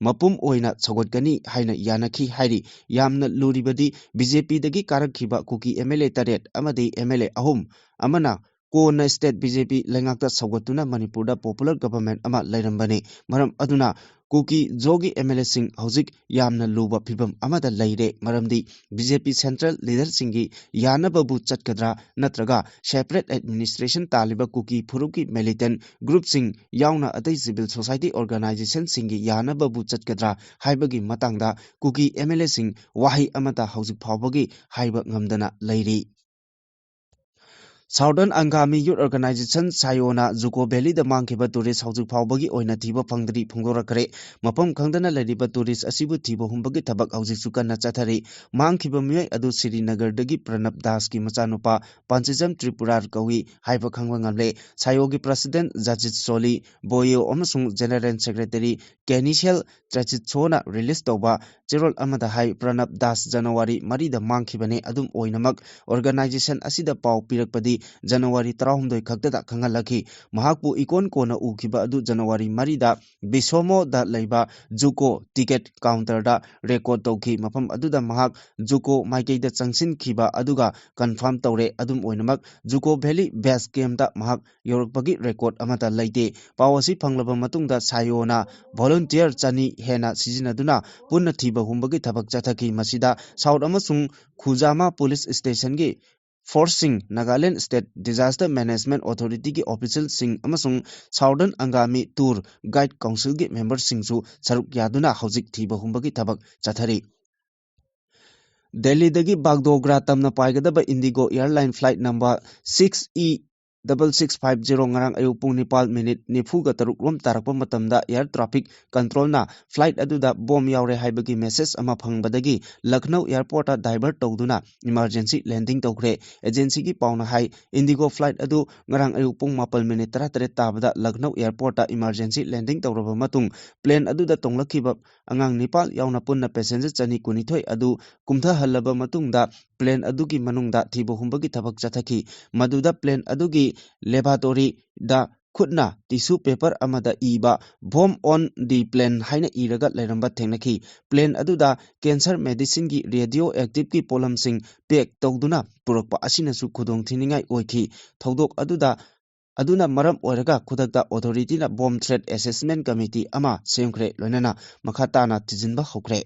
ꯃꯄꯨꯝ ꯑꯣꯏꯅ ꯁꯧꯒꯠꯀꯅꯤ ꯍꯥꯏꯅ ꯌꯥꯅꯈꯤ ꯍꯥꯏꯔꯤ꯫ ꯌꯥꯝꯅ ꯂꯨꯔꯤꯕꯗꯤ ꯕꯤ ꯖꯦ ꯄꯤꯗꯒꯤ ꯀꯥꯔꯛꯈꯤꯕ ꯀꯨꯀꯤ ꯑꯦꯝ ꯑꯦꯜ ꯑꯦ ꯇꯔꯦꯠ ꯑꯃꯗꯤ ꯑꯦꯝ ꯑꯦꯜ ꯑꯦ ꯑꯍꯨꯝ ꯑꯃꯅ ꯀꯣꯟꯅ ꯁ꯭ꯇꯦꯠ ꯕꯤ ꯖꯦ ꯄꯤ ꯂꯩꯉꯥꯛꯇ ꯁꯧꯒꯠꯇꯨꯅ ꯃꯅꯤꯄꯨꯔꯗ ꯄꯣꯄꯨꯂꯔ ꯒꯚꯔꯟꯃꯦꯟꯠ ꯑꯃ ꯂꯩꯔꯝꯕꯅꯤ꯫ ꯃꯔꯝ ꯑꯗꯨꯅ ꯀꯨꯀꯤ ꯖꯣꯒꯤ ꯑꯦꯝ ꯑꯦꯜ ꯑꯦꯁꯤꯡ ꯍꯧꯖꯤꯛ ꯌꯥꯝꯅ ꯂꯨꯕ ꯐꯤꯕꯝ ꯑꯃꯗ ꯂꯩꯔꯦ꯫ ꯃꯔꯝꯗꯤ ꯕꯤ ꯖꯦ ꯄꯤ ꯁꯦꯟꯇ꯭ꯔꯦꯜ ꯂꯤꯗꯔꯁꯤꯡꯒꯤ ꯌꯥꯅꯕꯕꯨ ꯆꯠꯀꯗ꯭ꯔꯥ ꯅꯠꯇ꯭ꯔꯒ ꯁꯦꯄꯔꯦꯠ ꯑꯦꯗꯃꯤꯅꯤꯁꯇ꯭ꯔꯦꯁꯟ ꯇꯥꯜꯂꯤꯕ ꯀꯨꯀꯤ ꯐꯨꯔꯨꯞꯀꯤ ꯃꯤꯂꯤꯇꯦꯟꯠ ꯒ꯭ꯔꯨꯞꯁꯤꯡ ꯌꯥꯎꯅ ꯑꯇꯩ ꯁꯤꯚꯤꯜ ꯁꯣꯁꯥꯏꯇꯤ ꯑꯣꯔꯒꯅꯥꯏꯖꯦꯁꯟꯁꯤꯡꯒꯤ ꯌꯥꯅꯕꯕꯨ ꯆꯠꯀꯗ꯭ꯔꯥ ꯍꯥꯏꯕꯒꯤ ꯃꯇꯥꯡꯗ ꯀꯨꯀꯤ ꯑꯦꯝ ꯑꯦꯜ ꯑꯦꯁꯤꯡ ꯋꯥꯍꯩ ꯑꯃꯠꯇ ꯍꯧꯖꯤꯛ ꯐꯥꯎꯕꯒꯤ ꯍꯥꯏꯕ ꯉꯝꯗꯅ ꯂꯩꯔꯤ꯫ ꯁꯥꯎꯗꯔꯟ ꯑꯪꯒꯥꯃꯤ ꯌꯨꯠ ꯑꯣꯔꯒꯅꯥꯏꯖꯦꯁꯟ ꯁꯥꯌꯣꯅ ꯖꯨꯀꯣ ꯚꯦꯂꯤꯗ ꯃꯥꯡꯈꯤꯕ ꯇꯨꯔꯤꯁ ꯍꯧꯖꯤꯛ ꯐꯥꯎꯕꯒꯤ ꯑꯣꯏꯅ ꯊꯤꯕ ꯐꯪꯗ꯭ꯔꯤ ꯐꯣꯡꯗꯣꯔꯛꯈ꯭ꯔꯦ꯫ ꯃꯐꯝ ꯈꯪꯗꯅ ꯂꯩꯔꯤꯕ ꯇꯨꯔꯤꯁ ꯑꯁꯤꯕꯨ ꯊꯤꯕ ꯍꯨꯝꯕꯒꯤ ꯊꯕꯛ ꯍꯧꯖꯤꯛꯁꯨ ꯀꯟꯅ ꯆꯠꯊꯔꯤ꯫ ꯃꯥꯡꯈꯤꯕ ꯃꯤꯑꯣꯏ ꯑꯗꯨ ꯁ꯭ꯔꯤꯅꯒꯔꯗꯒꯤ ꯄ꯭ꯔꯅꯕ ꯗꯥꯁꯀꯤ ꯃꯆꯥꯅꯨꯄꯥ ꯄꯥꯟꯆꯤꯖꯝ ꯇ꯭ꯔꯤꯄꯨꯔꯥꯔ ꯀꯧꯏ ꯍꯥꯏꯕ ꯈꯪꯕ ꯉꯝꯂꯦ꯫ ꯁꯥꯌꯣꯒꯤ ꯄ꯭ꯔꯁꯤꯗꯦꯟꯠ ꯖꯥꯖꯤꯠ ꯁꯣꯂꯤ ꯕꯣꯌꯣ ꯑꯃꯁꯨꯡ ꯖꯦꯅꯔꯦꯜ ꯁꯦꯀ꯭ꯔꯦꯇꯔꯤ ꯀꯦꯅꯤꯁꯦꯜ ꯇ꯭ꯔꯦꯆꯤꯠꯁꯣꯅ ꯔꯤꯂꯤꯖ ꯇꯧꯕ ꯆꯦꯔꯣꯜ ꯑꯃꯗ ꯍꯥꯏ, ꯄ꯭ꯔꯅꯕ ꯗꯥꯁ ꯖꯅꯋꯥꯔꯤ ꯃꯔꯤꯗ ꯃꯥꯡꯈꯤꯕꯅꯤ꯫ ꯑꯗꯨꯝ ꯑꯣꯏꯅꯃꯛ, ꯑꯣꯔꯒꯅꯥꯏꯖꯦꯁꯟ ꯑꯁꯤꯗ ꯄꯥꯎ ꯄꯤꯔꯛꯄꯗꯤ ꯖꯅꯋꯥꯔꯤ ꯇꯔꯥꯍꯨꯝꯗꯣꯏ ꯈꯛꯇꯗ ꯈꯪꯍꯜꯂꯛꯈꯤ꯫ ꯃꯍꯥꯛꯄꯨ ꯏꯀꯣꯟ ꯀꯣꯟꯅ ꯎꯈꯤꯕ ꯑꯗꯨ ꯖꯅꯋꯥꯔꯤ ꯃꯔꯤꯗ ꯕꯤꯁꯣꯃꯣꯗ ꯂꯩꯕ ꯖꯨꯀꯣ ꯇꯤꯀꯦꯠ ꯀꯥꯎꯟꯇꯔꯗ ꯔꯦꯀꯣꯔꯗ ꯇꯧꯈꯤ꯫ ꯃꯐꯝ ꯑꯗꯨꯗ ꯃꯍꯥꯛ ꯖꯨꯀꯣ ꯃꯥꯏꯀꯩꯗ ꯆꯪꯁꯤꯟꯈꯤꯕ ꯑꯗꯨꯒ ꯀꯟꯐꯥꯔꯝ ꯇꯧꯔꯦ꯫ ꯑꯗꯨꯝ ꯑꯣꯏꯅꯃꯛ, ꯖꯨꯀꯣ ꯚꯦꯂꯤ ꯕꯦꯁ ꯀꯦꯝꯞꯇ ꯃꯍꯥꯛ ꯌꯧꯔꯛꯄꯒꯤ ꯔꯦꯀꯣꯔꯗ ꯑꯃꯠꯇ ꯂꯩꯇꯦ꯫ ꯄꯥꯎ ꯑꯁꯤ ꯐꯪꯂꯕ ꯃꯇꯨꯡꯗ ꯁꯥꯌꯣꯅ ꯚꯣꯂꯨꯟꯇꯤꯌꯔ ꯆꯅꯤ ꯍꯦꯟꯅ ꯁꯤꯖꯤꯟꯅꯗꯨꯅ ꯄꯨꯟꯅ ꯊꯤꯕ ꯍꯨꯝꯕꯒꯤ ꯊꯕꯛ ꯆꯠꯊꯈꯤ꯫ ꯃꯁꯤꯗ ꯁꯥꯎꯠ ꯑꯃꯁꯨꯡ ꯈꯨꯖꯥꯃꯥ ꯄꯨꯂꯤꯁ ꯁ꯭ꯇꯦꯁꯟꯒꯤ ꯐꯣꯔꯁꯁꯤꯡ, ꯅꯥꯒꯥꯂꯦꯟ ꯁ꯭ꯇꯦꯠ ꯗꯤꯖꯥꯁꯇꯔ ꯃꯦꯅꯦꯖꯃꯦꯟꯠ ꯑꯣꯊꯣꯔꯤꯇꯤꯒꯤ ꯑꯣꯐꯤꯁꯤꯌꯦꯜꯁꯤꯡ ꯑꯃꯁꯨꯡ ꯁꯥꯎꯗꯔꯟ ꯑꯪꯒꯥꯃꯤ ꯇꯨꯔ ꯒꯥꯏꯗ ꯀꯥꯎꯟꯁꯤꯜꯒꯤ ꯃꯦꯝꯕꯔꯁꯤꯡꯁꯨ ꯁꯔꯨꯛ ꯌꯥꯗꯨꯅ ꯍꯧꯖꯤꯛ ꯊꯤꯕ ꯍꯨꯝꯕꯒꯤ ꯊꯕꯛ ꯆꯠꯊꯔꯤ꯫ ꯗꯦꯜꯂꯤꯗꯒꯤ ꯕꯥꯒꯗꯣꯒ꯭ꯔꯥ ꯇꯝꯅ ꯄꯥꯏꯒꯗꯕ IndiGo airline flight number six E double six five zero ꯉꯔꯥꯡ ꯑꯌꯨꯛ ꯄꯨꯡ ꯅꯤꯄꯥꯜ ꯃꯤꯅꯤꯠ ꯅꯤꯐꯨꯒ ꯇꯔꯨꯛ ꯔꯣꯝ ꯇꯥꯔꯛꯄ ꯃꯇꯝꯗ Air Traffic Control ꯅ flight ꯑꯗꯨꯗ bomb ꯌꯥꯎꯔꯦ ꯍꯥꯏꯕꯒꯤ message ꯑꯃ ꯐꯪꯕꯗꯒꯤ Lucknow Airport ꯇ divert ꯇꯧꯗꯨꯅ emergency landing ꯇꯧꯈ꯭ꯔꯦ꯫ Agency ꯒꯤ ꯄꯥꯎꯅ ꯍꯥꯏ, IndiGo flight ꯑꯗꯨ ꯉꯔꯥꯡ ꯑꯌꯨꯛ ꯄꯨꯡ ꯃꯥꯄꯜ ꯃꯤꯅꯤꯠ ꯇꯔꯥꯇꯔꯦꯠ ꯇꯥꯕꯗ Lucknow Airport ꯇ emergency landing ꯇꯧꯔꯕ ꯃꯇꯨꯡ, plane ꯑꯗꯨꯗ ꯇꯣꯡꯂꯛꯈꯤꯕ ꯑꯉꯥꯡ ꯅꯤꯄꯥꯜ ꯌꯥꯎꯅ ꯄꯨꯟꯅ passenger ꯆꯅꯤ ꯀꯨꯟꯅꯤꯊꯣꯏ ꯑꯗꯨ ꯀꯨꯝꯊꯍꯜꯂꯕ ꯃꯇꯨꯡꯗ, plane ꯑꯗꯨꯒꯤ ꯃꯅꯨꯡꯗ ꯊꯤꯕ ꯍꯨꯝꯕꯒꯤ ꯊꯕꯛ ꯆꯠꯊꯈꯤ꯫ ꯃꯗꯨꯗ plane ꯑꯗꯨꯒꯤ laboratory ꯗ ꯈꯨꯠꯅ tissue paper ꯑꯃꯗ ꯏꯕ "Bomb on the plane" ꯍꯥꯏꯅ ꯏꯔꯒ ꯂꯩꯔꯝꯕ ꯊꯦꯡꯅꯈꯤ꯫ Plane ꯑꯗꯨꯗ cancer medicine ꯒꯤ radioactive ꯀꯤ ꯄꯣꯠꯂꯝꯁꯤꯡ pack ꯇꯧꯗꯨꯅ ꯄꯨꯔꯛꯄ ꯑꯁꯤꯅꯁꯨ ꯈꯨꯗꯣꯡꯊꯤꯅꯤꯡꯉꯥꯏ ꯑꯣꯏꯈꯤ꯫ ꯊꯧꯗꯣꯛ ꯑꯗꯨꯗ, ꯑꯗꯨꯅ ꯃꯔꯝ ꯑꯣꯏꯔꯒ ꯈꯨꯗꯛꯇ authority ꯅ Bomb Threat Assessment Committee ꯑꯃ ꯁꯦꯝꯈ꯭ꯔꯦ, ꯂꯣꯏꯅꯅ ꯃꯈꯥ ꯇꯥꯅ ꯊꯤꯖꯤꯟꯕ ꯍꯧꯈ꯭ꯔꯦ꯫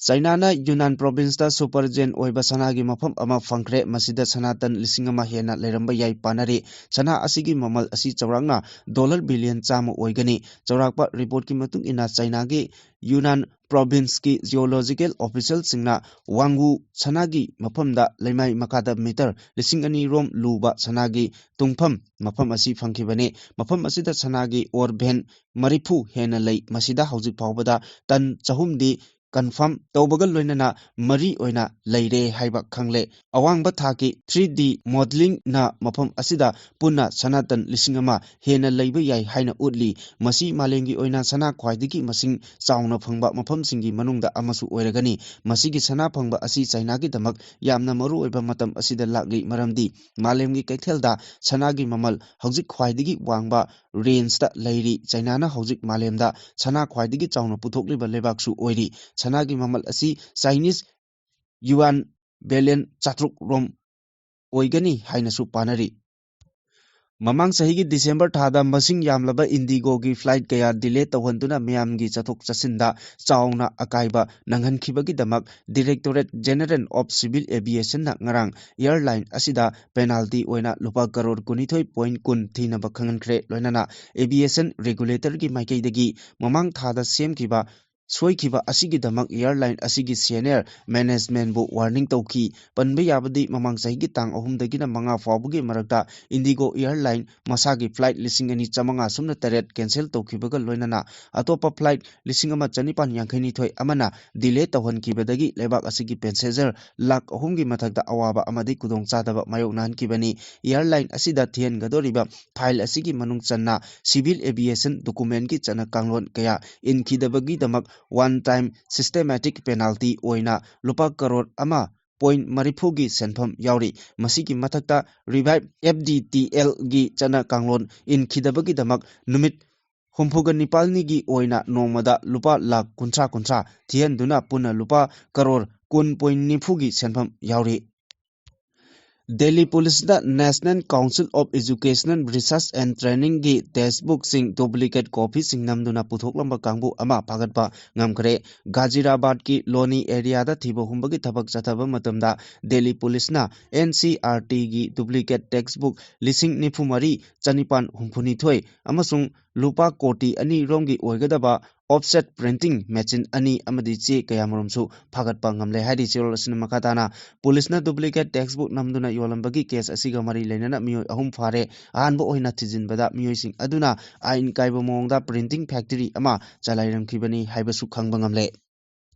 ꯆꯥꯏꯅꯥꯅ ꯌꯨꯅꯥꯟ province ꯇ super gems ꯑꯣꯏꯕ ꯁꯅꯥꯒꯤ ꯃꯐꯝ ꯑꯃ ꯐꯪꯈ꯭ꯔꯦ꯫ ꯃꯁꯤꯗ ꯁꯅꯥ ꯇꯟ ꯂꯤꯁꯤꯡ ꯑꯃ ꯍꯦꯟꯅ ꯂꯩꯔꯝꯕ ꯌꯥꯏ ꯄꯥꯅꯔꯤ꯫ ꯁꯅꯥ ꯑꯁꯤꯒꯤ ꯃꯃꯜ ꯑꯁꯤ ꯆꯥꯎꯔꯥꯛꯅ dollar billion ꯆꯥꯝꯃ ꯑꯣꯏꯒꯅꯤ꯫ ꯆꯥꯎꯔꯥꯛꯄ report ꯀꯤ ꯃꯇꯨꯡ ꯏꯟꯅ, ꯆꯥꯏꯅꯥꯒꯤ ꯌꯨꯅꯥꯟ province ꯀꯤ geological official ꯁꯤꯡꯅ ꯋꯥꯡꯒꯨ ꯁꯅꯥꯒꯤ ꯃꯐꯝꯗ ꯂꯩꯃꯥꯏ ꯃꯈꯥꯗ meter ꯂꯤꯁꯤꯡ ꯑꯅꯤ ꯔꯣꯝ ꯂꯨꯕ ꯁꯅꯥꯒꯤ ꯇꯨꯡꯐꯝ ꯃꯐꯝ ꯑꯁꯤ ꯐꯪꯈꯤꯕꯅꯤ꯫ ꯃꯐꯝ ꯑꯁꯤꯗ ꯁꯅꯥꯒꯤ ore vein ꯃꯔꯤꯐꯨ ꯍꯦꯟꯅ ꯂꯩ꯫ ꯃꯁꯤꯗ ꯍꯧꯖꯤꯛ ꯐꯥꯎꯕꯗ ꯇꯟ ꯆꯍꯨꯝꯗꯤ confirm ꯇꯧꯕꯒ ꯂꯣꯏꯅꯅ ꯃꯔꯤ ꯑꯣꯏꯅ ꯂꯩꯔꯦ ꯍꯥꯏꯕ ꯈꯪꯂꯦ꯫ ꯑꯋꯥꯡꯕ ꯊꯥꯛꯀꯤ three D modelling ꯅ ꯃꯐꯝ ꯑꯁꯤꯗ ꯄꯨꯟꯅ ꯁꯅꯥ ꯇꯟ ꯂꯤꯁꯤꯡ ꯑꯃ ꯍꯦꯟꯅ ꯂꯩꯕ ꯌꯥꯏ ꯍꯥꯏꯅ ꯎꯠꯂꯤ꯫ ꯃꯁꯤ ꯃꯥꯂꯦꯝꯒꯤ ꯑꯣꯏꯅ ꯁꯅꯥ ꯈ꯭ꯋꯥꯏꯗꯒꯤ ꯃꯁꯤꯡ ꯆꯥꯎꯅ ꯐꯪꯕ ꯃꯐꯝꯁꯤꯡꯒꯤ ꯃꯅꯨꯡꯗ ꯑꯃꯁꯨ ꯑꯣꯏꯔꯒꯅꯤ꯫ ꯃꯁꯤꯒꯤ ꯁꯅꯥ ꯐꯪꯕ ꯑꯁꯤ ꯆꯥꯏꯅꯥꯒꯤꯗꯃꯛ ꯌꯥꯝꯅ ꯃꯔꯨꯑꯣꯏꯕ ꯃꯇꯝ ꯑꯁꯤꯗ ꯂꯥꯛꯂꯤ, ꯃꯔꯝꯗꯤ ꯃꯥꯂꯦꯝꯒꯤ ꯀꯩꯊꯦꯜꯗ ꯁꯅꯥꯒꯤ ꯃꯃꯜ ꯍꯧꯖꯤꯛ ꯈ꯭ꯋꯥꯏꯗꯒꯤ ꯋꯥꯡꯕ range ꯇ ꯂꯩꯔꯤ꯫ ꯆꯥꯏꯅꯥꯅ ꯍꯧꯖꯤꯛ ꯃꯥꯂꯦꯝꯗ ꯁꯅꯥ ꯈ꯭ꯋꯥꯏꯗꯒꯤ ꯆꯥꯎꯅ ꯄꯨꯊꯣꯛꯂꯤꯕ ꯂꯩꯕꯥꯛꯁꯨ ꯑꯣꯏꯔꯤ꯫ ꯁꯅꯥꯒꯤ ꯃꯃꯜ ꯑꯁꯤ Chinese yuan billion ꯆꯥꯇ꯭ꯔꯨꯛ ꯔꯣꯝ ꯑꯣꯏꯒꯅꯤ ꯍꯥꯏꯅꯁꯨ ꯄꯥꯅꯔꯤ꯫ ꯃꯃꯥꯡ ꯆꯍꯤꯒꯤ December ꯊꯥꯗ ꯃꯁꯤꯡ ꯌꯥꯝꯂꯕ IndiGo ꯒꯤ flight ꯀꯌꯥ delay ꯇꯧꯍꯟꯗꯨꯅ ꯃꯤꯌꯥꯝꯒꯤ ꯆꯠꯊꯣꯛ ꯆꯠꯁꯤꯟꯗ ꯆꯥꯎꯅ ꯑꯀꯥꯏꯕ ꯅꯪꯍꯟꯈꯤꯕꯒꯤꯗꯃꯛ Directorate General of Civil Aviation ꯅ ꯉꯔꯥꯡ airline ꯑꯁꯤꯗ penalty ꯑꯣꯏꯅ ꯂꯨꯄꯥ ꯀꯔꯣꯔ ꯀꯨꯟꯅꯤꯊꯣꯏ point ꯀꯨꯟ ꯊꯤꯅꯕ ꯈꯪꯍꯟꯈ꯭ꯔꯦ꯫ ꯂꯣꯏꯅꯅ aviation regulator ꯒꯤ ꯃꯥꯏꯀꯩꯗꯒꯤ ꯃꯃꯥꯡ ꯊꯥꯗ ꯁꯦꯝꯈꯤꯕ ꯁꯣꯏꯈꯤꯕ ꯑꯁꯤꯒꯤꯗꯃꯛ airline ꯑꯁꯤꯒꯤ senior managementꯕꯨ warning ꯇꯧꯈꯤ꯫ ꯄꯟꯕ ꯌꯥꯕꯗꯤ ꯃꯃꯥꯡ ꯆꯍꯤꯒꯤ ꯇꯥꯡ ꯑꯍꯨꯝꯗꯒꯤꯅ ꯃꯉꯥ ꯐꯥꯎꯕꯒꯤ ꯃꯔꯛꯇ IndiGo airline ꯃꯁꯥꯒꯤ flight ꯂꯤꯁꯤꯡ ꯑꯅꯤ ꯆꯥꯃꯉꯥ ꯁꯨꯞꯅ ꯇꯔꯦꯠ cancel ꯇꯧꯈꯤꯕꯒ ꯂꯣꯏꯅꯅ ꯑꯇꯣꯞꯄ flight ꯂꯤꯁꯤꯡ ꯑꯃ ꯆꯅꯤꯄꯥꯟ ꯌꯥꯡꯈꯩ ꯅꯤꯊꯣꯏ ꯑꯃꯅ delay ꯇꯧꯍꯟꯈꯤꯕꯗꯒꯤ ꯂꯩꯕꯥꯛ ꯑꯁꯤꯒꯤ passenger ꯂꯥꯈ ꯑꯍꯨꯝꯒꯤ ꯃꯊꯛꯇ ꯑꯋꯥꯕ ꯑꯃꯗꯤ ꯈꯨꯗꯣꯡꯆꯥꯗꯕ ꯃꯥꯌꯣꯛꯅꯍꯟꯈꯤꯕꯅꯤ꯫ Airline ꯑꯁꯤꯗ ꯊꯤꯍꯟꯒꯗꯧꯔꯤꯕ fine ꯑꯁꯤꯒꯤ ꯃꯅꯨꯡ ꯆꯟꯅ civil aviation documentꯀꯤ ꯆꯠꯅ ꯀꯥꯡꯂꯣꯟ ꯀꯌꯥ ꯏꯟꯈꯤꯗꯕꯒꯤꯗꯃꯛ one time systematic penalty ꯑꯣꯏꯅ ꯂꯨꯄꯥ ꯀꯔꯣꯔ ꯑꯃ point ꯃꯔꯤꯐꯨꯒꯤ ꯁꯦꯟꯐꯝ ꯌꯥꯎꯔꯤ꯫ ꯃꯁꯤꯒꯤ ꯃꯊꯛꯇ revive FDTLꯒꯤ ꯆꯠꯅ ꯀꯥꯡꯂꯣꯟ ꯏꯟꯈꯤꯗꯕꯒꯤꯗꯃꯛ ꯅꯨꯃꯤꯠ ꯍꯨꯝꯐꯨꯒ ꯅꯤꯄꯥꯜꯅꯤꯒꯤ ꯑꯣꯏꯅ ꯅꯣꯡꯃꯗ ꯂꯨꯄꯥ ꯂꯥꯈ ꯀꯨꯟꯊ꯭ꯔꯥ ꯀꯨꯟꯊ꯭ꯔꯥ ꯊꯤꯍꯟꯗꯨꯅ ꯄꯨꯟꯅ ꯂꯨꯄꯥ ꯀꯔꯣꯔ ꯀꯨꯟ point ꯅꯤꯐꯨꯒꯤ ꯁꯦꯟꯐꯝ ꯌꯥꯎꯔꯤ꯫ ꯗꯦꯜꯂꯤ ꯄꯨꯂꯤꯁꯅ National Council of Educational Research and Trainingꯒꯤ textbookꯁꯤꯡ duplicate copyꯁꯤꯡ ꯅꯝꯗꯨꯅ ꯄꯨꯊꯣꯛꯂꯝꯕ ꯀꯥꯡꯕꯨ ꯑꯃ ꯐꯥꯒꯠꯄ ꯉꯝꯈ꯭ꯔꯦ꯫ ꯒꯥꯖꯤꯔꯥꯕꯥꯗꯀꯤ ꯂꯣꯅꯤ areaꯗ ꯊꯤꯕ ꯍꯨꯝꯕꯒꯤ ꯊꯕꯛ ꯆꯠꯊꯕ ꯃꯇꯝꯗ ꯗꯦꯜꯂꯤ ꯄꯨꯂꯤꯁꯅ NCERTꯒꯤ duplicate textbook ꯂꯤꯁꯤꯡ ꯅꯤꯐꯨ ꯃꯔꯤ ꯆꯅꯤꯄꯥꯟ ꯍꯨꯝꯐꯨꯅꯤꯊꯣꯏ ꯑꯃꯁꯨꯡ ꯂꯨꯄꯥ ꯀꯣꯇꯤ ꯑꯅꯤ ꯔꯣꯝꯒꯤ ꯑꯣꯏꯒꯗꯕ offset printing machine ꯑꯅꯤ ꯑꯃꯗꯤ ꯆꯦ ꯀꯌꯥꯃꯔꯨꯝꯁꯨ ꯐꯥꯒꯠꯄ ꯉꯝꯂꯦ ꯍꯥꯏꯔꯤ꯫ ꯆꯦꯔꯣꯜ ꯑꯁꯤꯅ ꯃꯈꯥ ꯇꯥꯅ, ꯄꯨꯂꯤꯁꯅ duplicate textbook ꯅꯝꯗꯨꯅ ꯌꯣꯜꯂꯝꯕꯒꯤ case ꯑꯁꯤꯒ ꯃꯔꯤ ꯂꯩꯅꯅ ꯃꯤꯑꯣꯏ ꯑꯍꯨꯝ ꯐꯥꯔꯦ꯫ ꯑꯍꯥꯟꯕ ꯑꯣꯏꯅ ꯊꯤꯖꯤꯟꯕꯗ ꯃꯤꯑꯣꯏꯁꯤꯡ ꯑꯗꯨꯅ ꯑꯥꯏꯟ ꯀꯥꯏꯕ ꯃꯑꯣꯡꯗ printing factory ꯑꯃ ꯆꯂꯥꯏꯔꯝꯈꯤꯕꯅꯤ ꯍꯥꯏꯕꯁꯨ ꯈꯪꯕ ꯉꯝꯂꯦ꯫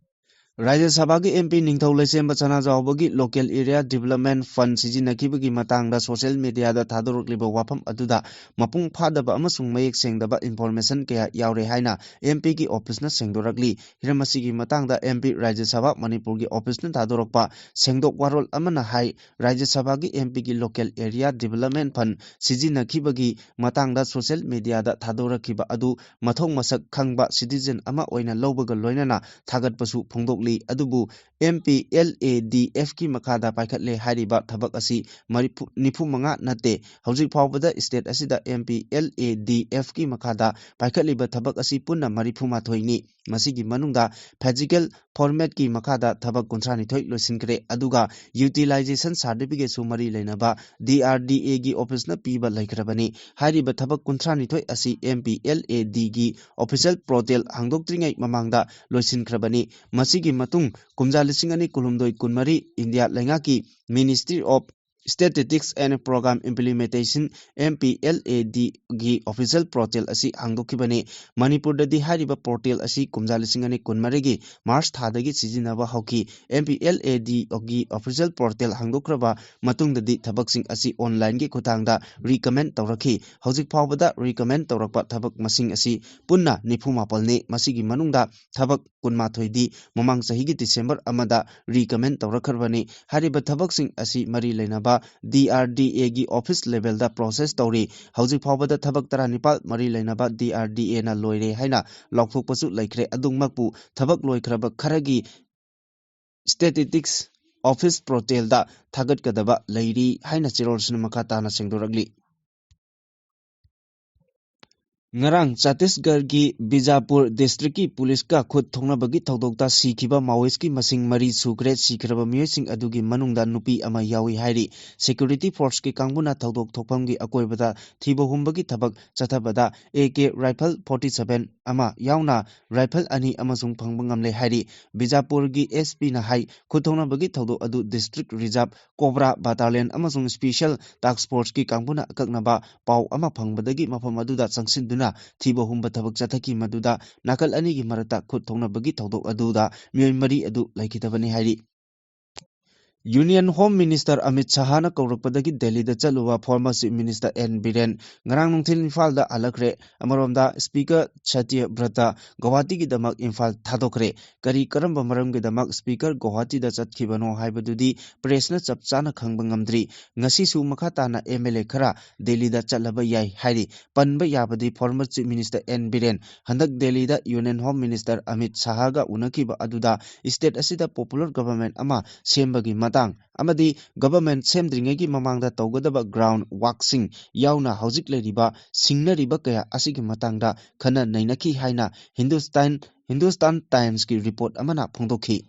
ꯔꯥꯖ꯭ꯌ ꯁꯚꯥꯒꯤ MP ꯅꯤꯡꯊꯧ ꯂꯩꯁꯦꯝꯕ ꯁꯅꯥꯖꯥꯎꯕꯒꯤ local area development fund ꯁꯤꯖꯤꯟꯅꯈꯤꯕꯒꯤ ꯃꯇꯥꯡꯗ social mediaꯗ ꯊꯥꯗꯣꯔꯛꯂꯤꯕ ꯋꯥꯐꯝ ꯑꯗꯨꯗ ꯃꯄꯨꯡ ꯐꯥꯗꯕ ꯑꯃꯁꯨꯡ ꯃꯌꯦꯛ ꯁꯦꯡꯗꯕ information ꯀꯌꯥ ꯌꯥꯎꯔꯦ ꯍꯥꯏꯅ MPꯒꯤ officeꯅ ꯁꯦꯡꯗꯣꯔꯛꯂꯤ꯫ ꯍꯤꯔꯝ ꯑꯁꯤꯒꯤ ꯃꯇꯥꯡꯗ MP ꯔꯥꯖ꯭ꯌ ꯁꯚꯥ ꯃꯅꯤꯄꯨꯔꯒꯤ officeꯅ ꯊꯥꯗꯣꯔꯛꯄ ꯁꯦꯡꯗꯣꯛ ꯋꯥꯔꯣꯜ ꯑꯃꯅ ꯍꯥꯏ, ꯔꯥꯖ꯭ꯌ ꯁꯚꯥꯒꯤ MPꯒꯤ local area development fund ꯁꯤꯖꯤꯟꯅꯈꯤꯕꯒꯤ ꯃꯇꯥꯡꯗ social mediaꯗ ꯊꯥꯗꯣꯔꯛꯈꯤꯕ ꯑꯗꯨ ꯃꯊꯧ ꯃꯁꯛ ꯈꯪꯕ citizen ꯑꯃ ꯑꯣꯏꯅ ꯂꯧꯕꯒ ꯂꯣꯏꯅꯅ ꯊꯥꯒꯠꯄꯁꯨ ꯐꯣꯡꯗꯣꯛꯂꯤ꯫ ꯂꯩ꯫ ꯑꯗꯨꯕꯨ M P L A D F ꯀꯤ ꯃꯈꯥꯗ ꯄꯥꯏꯈꯠꯂꯦ ꯍꯥꯏꯔꯤꯕ ꯊꯕꯛ ꯑꯁꯤ ꯃꯔꯤꯐꯨ, ꯅꯤꯐꯨ ꯃꯉꯥ ꯅꯠꯇꯦ꯫ ꯍꯧꯖꯤꯛ ꯐꯥꯎꯕꯗ state ꯑꯁꯤꯗ M P L A D F ꯀꯤ ꯃꯈꯥꯗ ꯄꯥꯏꯈꯠꯂꯤꯕ ꯊꯕꯛ ꯑꯁꯤ ꯄꯨꯟꯅ ꯃꯔꯤꯐꯨ ꯃꯥꯊꯣꯏꯅꯤ꯫ ꯃꯁꯤꯒꯤ ꯃꯅꯨꯡꯗ physical format ꯀꯤ ꯃꯈꯥꯗ ꯊꯕꯛ ꯀꯨꯟꯊ꯭ꯔꯥ ꯅꯤꯊꯣꯏ ꯂꯣꯏꯁꯤꯟꯈ꯭ꯔꯦ꯫ ꯑꯗꯨꯒ utilization certificate ꯁꯨ ꯃꯔꯤ ꯂꯩꯅꯕ D R D A ꯒꯤ office ꯅ ꯄꯤꯕ ꯂꯩꯈ꯭ꯔꯕꯅꯤ꯫ ꯍꯥꯏꯔꯤꯕ ꯊꯕꯛ ꯀꯨꯟꯊ꯭ꯔꯥ ꯅꯤꯊꯣꯏ ꯑꯁꯤ M P L A D ꯒꯤ official portal ꯍꯥꯡꯗꯣꯛꯇ꯭ꯔꯤꯉꯩ ꯃꯃꯥꯡꯗ ꯂꯣꯏꯁꯤꯟꯈ꯭ꯔꯕꯅꯤ꯫ ꯃꯁꯤꯒꯤ ꯃꯇꯨꯡ ꯀꯨꯝꯖꯥ ꯂꯤꯁꯤꯡ ꯑꯅꯤ ꯀꯨꯟꯍꯨꯝꯗꯣꯏ ꯀꯨꯟꯃꯔꯤ ꯏꯟꯗꯤꯌꯥ ꯂꯩꯉꯥꯛꯀꯤ Ministry of Statistics and Program Implementation, M P L A D ꯒꯤ official portal ꯑꯁꯤ ꯍꯥꯡꯗꯣꯛꯈꯤꯕꯅꯤ꯫ ꯃꯅꯤꯄꯨꯔꯗꯗꯤ ꯍꯥꯏꯔꯤꯕ portal ꯑꯁꯤ ꯀꯨꯝꯖꯥ ꯂꯤꯁꯤꯡ ꯑꯅꯤ ꯀꯨꯟꯃꯔꯤꯒꯤ March ꯊꯥꯗꯒꯤ ꯁꯤꯖꯤꯟꯅꯕ ꯍꯧꯈꯤ꯫ M P L A D ꯒꯤ official portal ꯍꯥꯡꯗꯣꯛꯈ꯭ꯔꯕ ꯃꯇꯨꯡꯗꯗꯤ ꯊꯕꯛꯁꯤꯡ ꯑꯁꯤ online ꯒꯤ ꯈꯨꯠꯊꯥꯡꯗ recommend ꯇꯧꯔꯛꯈꯤ꯫ ꯍꯧꯖꯤꯛ ꯐꯥꯎꯕꯗ recommend ꯇꯧꯔꯛꯄ ꯊꯕꯛ ꯃꯁꯤꯡ ꯑꯁꯤ ꯄꯨꯟꯅ ꯅꯤꯐꯨ ꯃꯥꯄꯜꯅꯤ꯫ ꯃꯁꯤꯒꯤ ꯃꯅꯨꯡꯗ ꯊꯕꯛ ꯀꯨꯟꯃꯥꯊꯣꯏꯗꯤ ꯃꯃꯥꯡ ꯆꯍꯤꯒꯤ December ꯑꯃꯗ recommend ꯇꯧꯔꯛꯈ꯭ꯔꯕꯅꯤ꯫ ꯍꯥꯏꯔꯤꯕ ꯊꯕꯛꯁꯤꯡ ꯑꯁꯤ ꯃꯔꯤ ꯂꯩꯅꯕ D R D A ꯒꯤ office level ꯗ process ꯇꯧꯔꯤ꯫ ꯍꯧꯖꯤꯛ ꯐꯥꯎꯕꯗ ꯊꯕꯛ ꯇꯔꯥꯅꯤꯄꯥꯜ ꯃꯔꯤ ꯂꯩꯅꯕ D R D A ꯅ ꯂꯣꯏꯔꯦ ꯍꯥꯏꯅ ꯂꯥꯎꯊꯣꯛꯄꯁꯨ ꯂꯩꯈ꯭ꯔꯦ꯫ ꯑꯗꯨꯃꯛꯄꯨ ꯊꯕꯛ ꯂꯣꯏꯈ꯭ꯔꯕ ꯈꯔꯒꯤ Statistics Office portal ꯗ ꯊꯥꯒꯠꯀꯗꯕ ꯂꯩꯔꯤ ꯍꯥꯏꯅ ꯆꯦꯔꯣꯜꯁꯤꯅ ꯃꯈꯥ ꯇꯥꯅ ꯁꯦꯡꯗꯣꯔꯛꯂꯤ꯫ ꯉꯔꯥꯡ ꯆꯇꯤꯁꯒꯔꯒꯤ ꯕꯤꯖꯥꯄꯨꯔ district ꯀꯤ police ꯀ ꯈꯨꯠ ꯊꯣꯛꯅꯕꯒꯤ ꯊꯧꯗꯣꯛꯇ ꯁꯤꯈꯤꯕ Maoist ꯀꯤ ꯃꯁꯤꯡ ꯃꯔꯤ ꯁꯨꯈ꯭ꯔꯦ꯫ ꯁꯤꯈ꯭ꯔꯕ ꯃꯤꯑꯣꯏꯁꯤꯡ ꯑꯗꯨꯒꯤ ꯃꯅꯨꯡꯗ ꯅꯨꯄꯤ ꯑꯃ ꯌꯥꯎꯏ ꯍꯥꯏꯔꯤ꯫ Security force ꯀꯤ ꯀꯥꯡꯕꯨꯅ ꯊꯧꯗꯣꯛ ꯊꯣꯛꯐꯝꯒꯤ ꯑꯀꯣꯏꯕꯗ ꯊꯤꯕ ꯍꯨꯝꯕꯒꯤ ꯊꯕꯛ ꯆꯠꯊꯕꯗ A K rifle forty seven ꯑꯃ ꯌꯥꯎꯅ rifle ꯑꯅꯤ ꯑꯃꯁꯨꯡ ꯐꯪꯕ ꯉꯝꯂꯦ ꯍꯥꯏꯔꯤ꯫ ꯕꯤꯖꯥꯄꯨꯔꯒꯤ S P ꯅ ꯍꯥꯏ, ꯈꯨꯠ ꯊꯣꯛꯅꯕꯒꯤ ꯊꯧꯗꯣꯛ ꯑꯗꯨ district reserve, Cobra Battalion ꯑꯃꯁꯨꯡ Special Task Force ꯀꯤ ꯀꯥꯡꯕꯨꯅ ꯑꯀꯛꯅꯕ ꯄꯥꯎ ꯑꯃ ꯐꯪꯕꯗꯒꯤ ꯃꯐꯝ ꯑꯗꯨꯗ ꯆꯪꯁꯤꯟꯗꯨꯅ ꯊꯤꯕ ꯍꯨꯝꯕ ꯊꯕꯛ ꯆꯠꯊꯈꯤ꯫ ꯃꯗꯨꯗ ꯅꯥꯀꯜ ꯑꯅꯤꯒꯤ ꯃꯔꯛꯇ ꯈꯨꯠ ꯊꯣꯛꯅꯕꯒꯤ ꯊꯧꯗꯣꯛ ꯑꯗꯨꯗ ꯃꯤꯑꯣꯏ ꯃꯔꯤ ꯑꯗꯨ ꯂꯩꯈꯤꯗꯕꯅꯤ ꯍꯥꯏꯔꯤ꯫ Union Home Minister Amit Shahꯅ ꯀꯧꯔꯛꯄꯗꯒꯤ ꯗꯦꯜꯂꯤꯗ ꯆꯠꯂꯨꯕ former Chief Minister N Biren ꯉꯔꯥꯡ ꯅꯨꯡꯊꯤꯜ ꯏꯝꯐꯥꯜꯗ ꯍꯜꯂꯛꯈ꯭ꯔꯦ꯫ ꯑꯃꯔꯣꯝꯗ Speaker ꯁꯇ꯭ꯌ ꯕ꯭ꯔꯇ ꯒꯧꯍꯥꯇꯤꯒꯤꯗꯃꯛ ꯏꯝꯐꯥꯜ ꯊꯥꯗꯣꯛꯈ꯭ꯔꯦ꯫ ꯀꯔꯤ ꯀꯔꯝꯕ ꯃꯔꯝꯒꯤꯗꯃꯛ Speaker ꯒꯧꯍꯥꯇꯤꯗ ꯆꯠꯈꯤꯕꯅꯣ ꯍꯥꯏꯕꯗꯨꯗꯤ pressꯅ ꯆꯞ ꯆꯥꯅ ꯈꯪꯕ ꯉꯝꯗ꯭ꯔꯤ꯫ ꯉꯁꯤꯁꯨ ꯃꯈꯥ ꯇꯥꯅ ꯑꯦꯝ ꯑꯦꯜ ꯑꯦ ꯈꯔ ꯗꯦꯜꯂꯤꯗ ꯆꯠꯂꯕ ꯌꯥꯏ ꯍꯥꯏꯔꯤ꯫ ꯄꯟꯕ ꯌꯥꯕꯗꯤ former Chief Minister N Biren ꯍꯟꯗꯛ ꯗꯦꯜꯂꯤꯗ Union Home Minister ꯑꯃꯤꯠ ꯁꯍꯥꯒ ꯎꯅꯈꯤꯕ ꯑꯗꯨꯗ state ꯑꯁꯤꯗ popular government ꯑꯃ ꯁꯦꯝꯕꯒꯤ ꯃꯇꯥꯡ ꯑꯃꯗꯤ government ꯁꯦꯝꯗ꯭ꯔꯤꯉꯩꯒꯤ ꯃꯃꯥꯡꯗ ꯇꯧꯒꯗꯕ ground workꯁꯤꯡ ꯌꯥꯎꯅ ꯍꯧꯖꯤꯛ ꯂꯩꯔꯤꯕ ꯁꯤꯡꯅꯔꯤꯕ ꯀꯌꯥ ꯑꯁꯤꯒꯤ ꯃꯇꯥꯡꯗ ꯈꯟꯅ ꯅꯩꯅꯈꯤ ꯍꯥꯏꯅ ꯍꯤꯟꯗꯨꯁꯇꯥꯟ, ꯍꯤꯟꯗꯨꯁꯇꯥꯟ Timesꯀꯤ report ꯑꯃꯅ ꯐꯣꯡꯗꯣꯛꯈꯤ꯫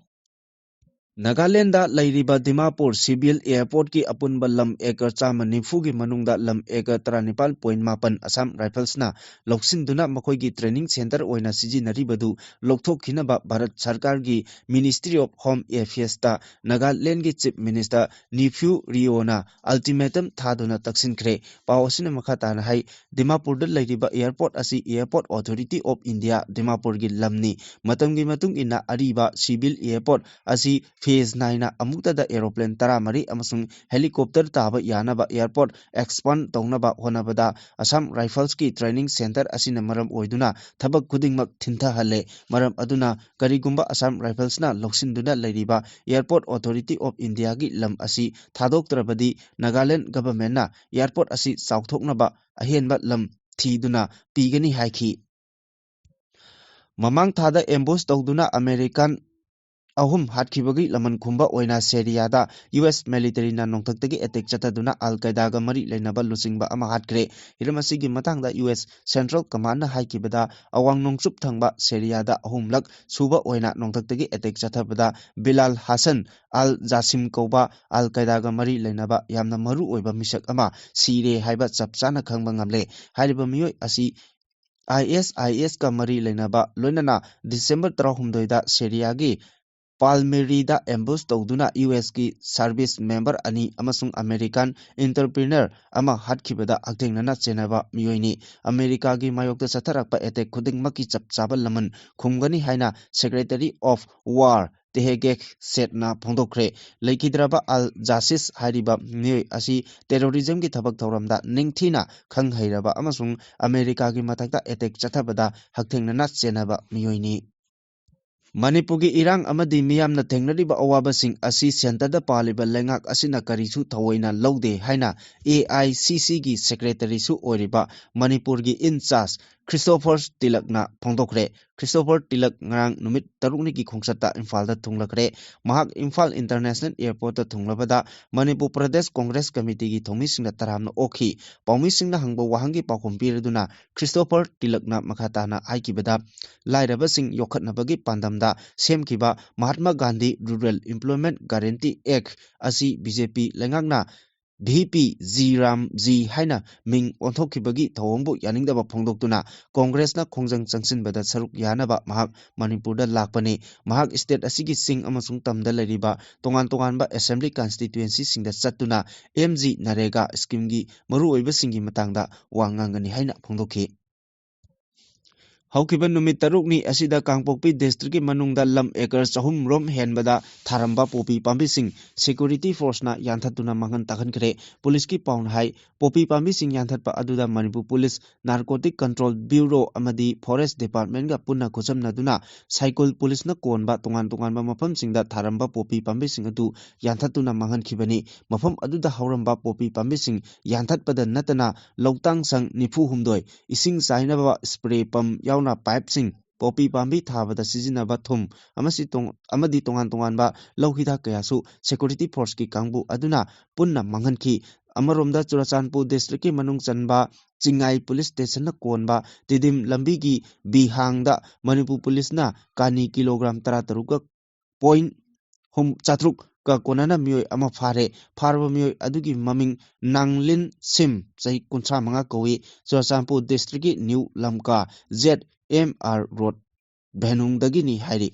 ꯅꯥꯒꯥꯂꯦꯟꯗ ꯂꯩꯔꯤꯕ ꯗꯤꯃꯥꯄꯨꯔ civil airportꯀꯤ ꯑꯄꯨꯟꯕ ꯂꯝ acre ꯆꯥꯝꯃ ꯅꯤꯐꯨꯒꯤ ꯃꯅꯨꯡꯗ ꯂꯝ acre ꯇꯔꯥꯅꯤꯄꯥꯜ point ꯃꯥꯄꯟ Assam Riflesꯅ ꯂꯧꯁꯤꯟꯗꯨꯅ ꯃꯈꯣꯏꯒꯤ training centre ꯑꯣꯏꯅ ꯁꯤꯖꯤꯟꯅꯔꯤꯕꯗꯨ ꯂꯧꯊꯣꯛꯈꯤꯅꯕ ꯚꯥꯔꯠ ꯁꯔꯀꯥꯔꯒꯤ Ministry of Home Affairsꯇ ꯅꯥꯒꯥꯂꯦꯟꯗꯒꯤ Chief Minister ꯅꯤꯐ꯭ꯌꯨ ꯔꯤꯑꯣꯅ ultimatum ꯊꯥꯗꯨꯅ ꯇꯛꯁꯤꯟꯈ꯭ꯔꯦ꯫ ꯄꯥꯎ ꯑꯁꯤꯅ ꯃꯈꯥ ꯇꯥꯅ ꯍꯥꯏ, ꯗꯤꯃꯥꯄꯨꯔꯗ ꯂꯩꯔꯤꯕ airport ꯑꯁꯤ Airport Authority of India ꯗꯤꯃꯥꯄꯨꯔꯒꯤ ꯂꯝꯅꯤ꯫ ꯃꯇꯝꯒꯤ ꯃꯇꯨꯡ ꯏꯟꯅ ꯑꯔꯤꯕ civil airport ꯑꯁꯤ phase ꯅꯥꯏꯅ ꯑꯃꯨꯛꯇꯗ aeroplane ꯇꯔꯥꯃꯔꯤ ꯑꯃꯁꯨꯡ helicopter ꯇꯥꯕ ꯌꯥꯅꯕ airport expand ꯇꯧꯅꯕ ꯍꯣꯠꯅꯕꯗ Assam Riflesꯀꯤ training centre ꯑꯁꯤꯅ ꯃꯔꯝ ꯑꯣꯏꯗꯨꯅ ꯊꯕꯛ ꯈꯨꯗꯤꯡꯃꯛ ꯊꯤꯟꯊꯍꯜꯂꯦ꯫ ꯃꯔꯝ ꯑꯗꯨꯅ ꯀꯔꯤꯒꯨꯝꯕ Assam Riflesꯅ ꯂꯧꯁꯤꯟꯗꯨꯅ ꯂꯩꯔꯤꯕ Airport Authority of Indiaꯒꯤ ꯂꯝ ꯑꯁꯤ ꯊꯥꯗꯣꯛꯇ꯭ꯔꯕꯗꯤ Nagaland governmentꯅ airport ꯑꯁꯤ ꯆꯥꯎꯊꯣꯛꯅꯕ ꯑꯍꯦꯟꯕ ꯂꯝ ꯊꯤꯗꯨꯅ ꯄꯤꯒꯅꯤ ꯍꯥꯏꯈꯤ꯫ ꯃꯃꯥꯡ ꯊꯥꯗ ambush ꯇꯧꯗꯨꯅ American ꯑꯍꯨꯝ ꯍꯥꯠꯈꯤꯕꯒꯤ ꯂꯃꯟ ꯈꯨꯝꯕ ꯑꯣꯏꯅ ꯁꯦꯔꯤꯌꯥꯗ ꯌꯨ ꯑꯦꯁ militaryꯅ ꯅꯣꯡꯊꯛꯇꯒꯤ attack ꯆꯠꯊꯗꯨꯅ ꯑꯜ ꯀꯥꯏꯗꯥꯒ ꯃꯔꯤ ꯂꯩꯅꯕ ꯂꯨꯆꯤꯡꯕ ꯑꯃ ꯍꯥꯠꯈ꯭ꯔꯦ꯫ ꯍꯤꯔꯝ ꯑꯁꯤꯒꯤ ꯃꯇꯥꯡꯗ ꯌꯨ ꯑꯦꯁ Central Commandꯅ ꯍꯥꯏꯈꯤꯕꯗ, ꯑꯋꯥꯡ ꯅꯣꯡꯆꯨꯞ ꯊꯪꯕ ꯁꯦꯔꯤꯌꯥꯗ ꯑꯍꯨꯝꯂꯛ ꯁꯨꯕ ꯑꯣꯏꯅ ꯅꯣꯡꯊꯛꯇꯒꯤ attack ꯆꯠꯊꯕꯗ ꯕꯤꯂꯥꯜ ꯍꯥꯁꯟ ꯑꯜ ꯖꯥꯁꯤꯝ ꯀꯧꯕ ꯑꯜ ꯀꯥꯏꯗꯥꯒ ꯃꯔꯤ ꯂꯩꯅꯕ ꯌꯥꯝꯅ ꯃꯔꯨ ꯑꯣꯏꯕ ꯃꯤꯁꯛ ꯑꯃ ꯁꯤꯔꯦ ꯍꯥꯏꯕ ꯆꯞ ꯆꯥꯅ ꯈꯪꯕ ꯉꯝꯂꯦ꯫ ꯍꯥꯏꯔꯤꯕ ꯃꯤꯑꯣꯏ ꯑꯁꯤ ꯑꯥꯏ ꯑꯦꯁ ꯑꯥꯏ ꯑꯦꯁꯀ ꯃꯔꯤ ꯂꯩꯅꯕ ꯂꯣꯏꯅꯅ ꯗꯤꯁꯦꯝꯕꯔ ꯇꯔꯥꯍꯨꯝꯗꯣꯏꯗ ꯁꯦꯔꯤꯌꯥꯒꯤ ꯄꯥꯜꯃꯦꯔꯤꯗ ambush ꯇꯧꯗꯨꯅ ꯌꯨ ꯑꯦꯁꯀꯤ service member ꯑꯅꯤ ꯑꯃꯁꯨꯡ American entrepreneur ꯑꯃ ꯍꯥꯠꯈꯤꯕꯗ ꯍꯛꯊꯦꯡꯅꯅ ꯆꯦꯟꯅꯕ ꯃꯤꯑꯣꯏꯅꯤ꯫ ꯑꯃꯦꯔꯤꯀꯥꯒꯤ ꯃꯥꯌꯣꯛꯇ ꯆꯠꯊꯔꯛꯄ attack ꯈꯨꯗꯤꯡꯃꯛꯀꯤ ꯆꯞ ꯆꯥꯕ ꯂꯃꯟ ꯈꯨꯝꯒꯅꯤ ꯍꯥꯏꯅ Secretary of War ꯇꯦꯍꯦꯒꯦꯛ ꯁꯦꯠꯅ ꯐꯣꯡꯗꯣꯛꯈ꯭ꯔꯦ꯫ ꯂꯩꯈꯤꯗ꯭ꯔꯕ ꯑꯜ ꯖꯥꯁꯤꯁ ꯍꯥꯏꯔꯤꯕ ꯃꯤꯑꯣꯏ ꯑꯁꯤ terrorism ꯒꯤ ꯊꯕꯛ ꯊꯧꯔꯝꯗ ꯅꯤꯡꯊꯤꯅ ꯈꯪ ꯍꯩꯔꯕ ꯑꯃꯁꯨꯡ ꯑꯃꯦꯔꯤꯀꯥꯒꯤ ꯃꯊꯛꯇ attack ꯆꯠꯊꯕꯗ ꯍꯛꯊꯦꯡꯅꯅ ꯆꯦꯟꯅꯕ ꯃꯤꯑꯣꯏꯅꯤ꯫ ꯃꯅꯤꯄꯨꯔꯒꯤ ꯏꯔꯥꯡ ꯑꯃꯗꯤ ꯃꯤꯌꯥꯝꯅ ꯊꯦꯡꯅꯔꯤꯕ ꯑꯋꯥꯕꯁꯤꯡ ꯑꯁꯤ centre ꯗ ꯄꯥꯜꯂꯤꯕ ꯂꯩꯉꯥꯛ ꯑꯁꯤꯅ ꯀꯔꯤꯁꯨ ꯊꯑꯣꯏꯅ ꯂꯧꯗꯦ ꯍꯥꯏꯅ A I C C ꯒꯤ secretary ꯁꯨ ꯑꯣꯏꯔꯤꯕ ꯃꯅꯤꯄꯨꯔꯒꯤ in charge ꯈ꯭ꯔꯤꯁꯇꯣꯐꯔ ꯇꯤꯂꯛꯅ ꯐꯣꯡꯗꯣꯛꯈ꯭ꯔꯦ꯫ ꯈ꯭ꯔꯤꯁꯇꯣꯐꯔ ꯇꯤꯂꯛ ꯉꯔꯥꯡ ꯅꯨꯃꯤꯠ ꯇꯔꯨꯛꯅꯤꯒꯤ ꯈꯣꯡꯆꯠꯇ ꯏꯝꯐꯥꯜꯗ ꯊꯨꯡꯂꯈ꯭ꯔꯦ꯫ ꯃꯍꯥꯛ ꯏꯝꯐꯥꯜ International Airport ꯇ ꯊꯨꯡꯂꯕꯗ ꯃꯅꯤꯄꯨꯔ ꯄ꯭ꯔꯗꯦꯁ ꯀꯣꯡꯒ꯭ꯔꯦꯁ ꯀꯃꯤꯇꯤꯒꯤ ꯊꯧꯃꯤꯁꯤꯡꯅ ꯇꯔꯥꯝꯅ ꯑꯣꯛꯈꯤ꯫ ꯄꯥꯎꯃꯤꯁꯤꯡꯅ ꯍꯪꯕ ꯋꯥꯍꯪꯒꯤ ꯄꯥꯎꯈꯨꯝ ꯄꯤꯔꯗꯨꯅ ꯈ꯭ꯔꯤꯁꯇꯣꯐꯔ ꯇꯤꯂꯛꯅ ꯃꯈꯥ ꯇꯥꯅ ꯍꯥꯏꯈꯤꯕꯗ, ꯂꯥꯏꯔꯕꯁꯤꯡ ꯌꯣꯛꯈꯠꯅꯕꯒꯤ ꯄꯥꯟꯗꯝꯗ ꯁꯦꯝꯈꯤꯕ Mahatma Gandhi Rural Employment Guarantee Act ꯑꯁꯤ B J P ꯂꯩꯉꯥꯛꯅ V P G Ram G ꯍꯥꯏꯅ ꯃꯤꯡ ꯑꯣꯟꯊꯣꯛꯈꯤꯕꯒꯤ ꯊꯧꯑꯣꯡꯕꯨ ꯌꯥꯅꯤꯡꯗꯕ ꯐꯣꯡꯗꯣꯛꯇꯨꯅ ꯀꯣꯡꯒ꯭ꯔꯦꯁꯅ ꯈꯣꯡꯖꯪ ꯆꯪꯁꯤꯟꯕꯗ ꯁꯔꯨꯛ ꯌꯥꯅꯕ ꯃꯍꯥꯛ ꯃꯅꯤꯄꯨꯔꯗ ꯂꯥꯛꯄꯅꯤ꯫ ꯃꯍꯥꯛ state ꯑꯁꯤꯒꯤ ꯆꯤꯡ ꯑꯃꯁꯨꯡ ꯇꯝꯗ ꯂꯩꯔꯤꯕ ꯇꯣꯉꯥꯟ ꯇꯣꯉꯥꯟꯕ assembly constituency ꯁꯤꯡꯗ ꯆꯠꯇꯨꯅ M G ꯅꯔꯦꯒꯥ scheme ꯒꯤ ꯃꯔꯨꯑꯣꯏꯕꯁꯤꯡꯒꯤ ꯃꯇꯥꯡꯗ ꯋꯥ ꯉꯥꯡꯒꯅꯤ ꯍꯥꯏꯅ ꯐꯣꯡꯗꯣꯛꯈꯤ꯫ ꯍꯧꯈꯤꯕ ꯅꯨꯃꯤꯠ ꯇꯔꯨꯛꯅꯤ ꯑꯁꯤꯗ ꯀꯥꯡꯄꯣꯛꯄꯤ district ꯀꯤ ꯃꯅꯨꯡꯗ ꯂꯝ acre ꯆꯍꯨꯝ ꯔꯣꯝ ꯍꯦꯟꯕꯗ ꯊꯥꯔꯝꯕ ꯄꯣꯄꯤ ꯄꯥꯝꯕꯤꯁꯤꯡ security force ꯅ ꯌꯥꯟꯊꯠꯇꯨꯅ ꯃꯥꯡꯍꯟ ꯇꯥꯛꯍꯟꯈ꯭ꯔꯦ꯫ Police ꯀꯤ ꯄꯥꯎꯅ ꯍꯥꯏ, ꯄꯣꯄꯤ ꯄꯥꯝꯕꯤꯁꯤꯡ ꯌꯥꯟꯊꯠꯄ ꯑꯗꯨꯗ Manipur Police, Narcotic Control Bureau ꯑꯃꯗꯤ Forest Department ꯒ ꯄꯨꯟꯅ ꯈꯨꯠꯁꯝꯅꯗꯨꯅ ꯁꯥꯏꯀꯨꯜ Police ꯅ ꯀꯣꯟꯕ ꯇꯣꯉꯥꯟ ꯇꯣꯉꯥꯟꯕ ꯃꯐꯝꯁꯤꯡꯗ ꯊꯥꯔꯝꯕ ꯄꯣꯄꯤ ꯄꯥꯝꯕꯤꯁꯤꯡ ꯑꯗꯨ ꯌꯥꯟꯊꯠꯇꯨꯅ ꯃꯥꯡꯍꯟꯈꯤꯕꯅꯤ꯫ ꯃꯐꯝ ꯑꯗꯨꯗ ꯍꯧꯔꯝꯕ ꯄꯣꯄꯤ ꯄꯥꯝꯕꯤꯁꯤꯡ ꯌꯥꯟꯊꯠꯄꯗ ꯅꯠꯇꯅ ꯂꯧꯇꯥꯡ ꯁꯪ ꯅꯤꯐꯨ ꯍꯨꯝꯗꯣꯏ, ꯏꯁꯤꯡ ꯆꯥꯏꯅꯕ spray pump ꯌꯥꯎꯅ pipe ꯁꯤꯡ, ꯄꯣꯄꯤ ꯄꯥꯝꯕꯤ ꯊꯥꯕꯗ ꯁꯤꯖꯤꯟꯅꯕ ꯊꯨꯝ ꯑꯃꯁꯤ ꯇꯣꯡ-, ꯑꯃꯗꯤ ꯇꯣꯉꯥꯟ ꯇꯣꯉꯥꯟꯕ ꯂꯧ ꯍꯤꯗꯥꯛ ꯀꯌꯥꯁꯨ security force ꯀꯤ ꯀꯥꯡꯕꯨ ꯑꯗꯨꯅ ꯄꯨꯟꯅ ꯃꯥꯡꯍꯟꯈꯤ꯫ ꯑꯃꯔꯣꯝꯗ ꯆꯨꯔꯆꯥꯟꯄꯨꯔ district ꯀꯤ ꯃꯅꯨꯡ ꯆꯟꯕ ꯆꯤꯡꯉꯥꯏ Police Station ꯅ ꯀꯣꯟꯕ ꯇꯤꯗꯤꯝ ꯂꯝꯕꯤꯒꯤ ꯕꯤꯍꯥꯡꯗ ꯃꯅꯤꯄꯨꯔ Police ꯅ ꯀꯥꯅꯤ kilogram ꯇꯔꯥ ꯇꯔꯨꯛꯀ point ꯍꯨꯝ-, ꯆꯥꯇ꯭ꯔꯨꯛꯀ ꯀꯣꯟꯅꯅ ꯃꯤꯑꯣꯏ ꯑꯃ ꯐꯥꯔꯦ꯫ ꯐꯥꯔꯕ ꯃꯤꯑꯣꯏ ꯑꯗꯨꯒꯤ ꯃꯃꯤꯡ ꯅꯥꯡꯂꯤꯟ ꯁꯤꯝ, ꯆꯍꯤ ꯀꯨꯟꯊ꯭ꯔꯥ ꯃꯉꯥ ꯀꯧꯏ, ꯆꯨꯔꯆꯥꯟꯄꯨꯔ district ꯀꯤ new Lamka Z M R Road ꯚꯦꯅꯨꯡꯗꯒꯤꯅꯤ ꯍꯥꯏꯔꯤ꯫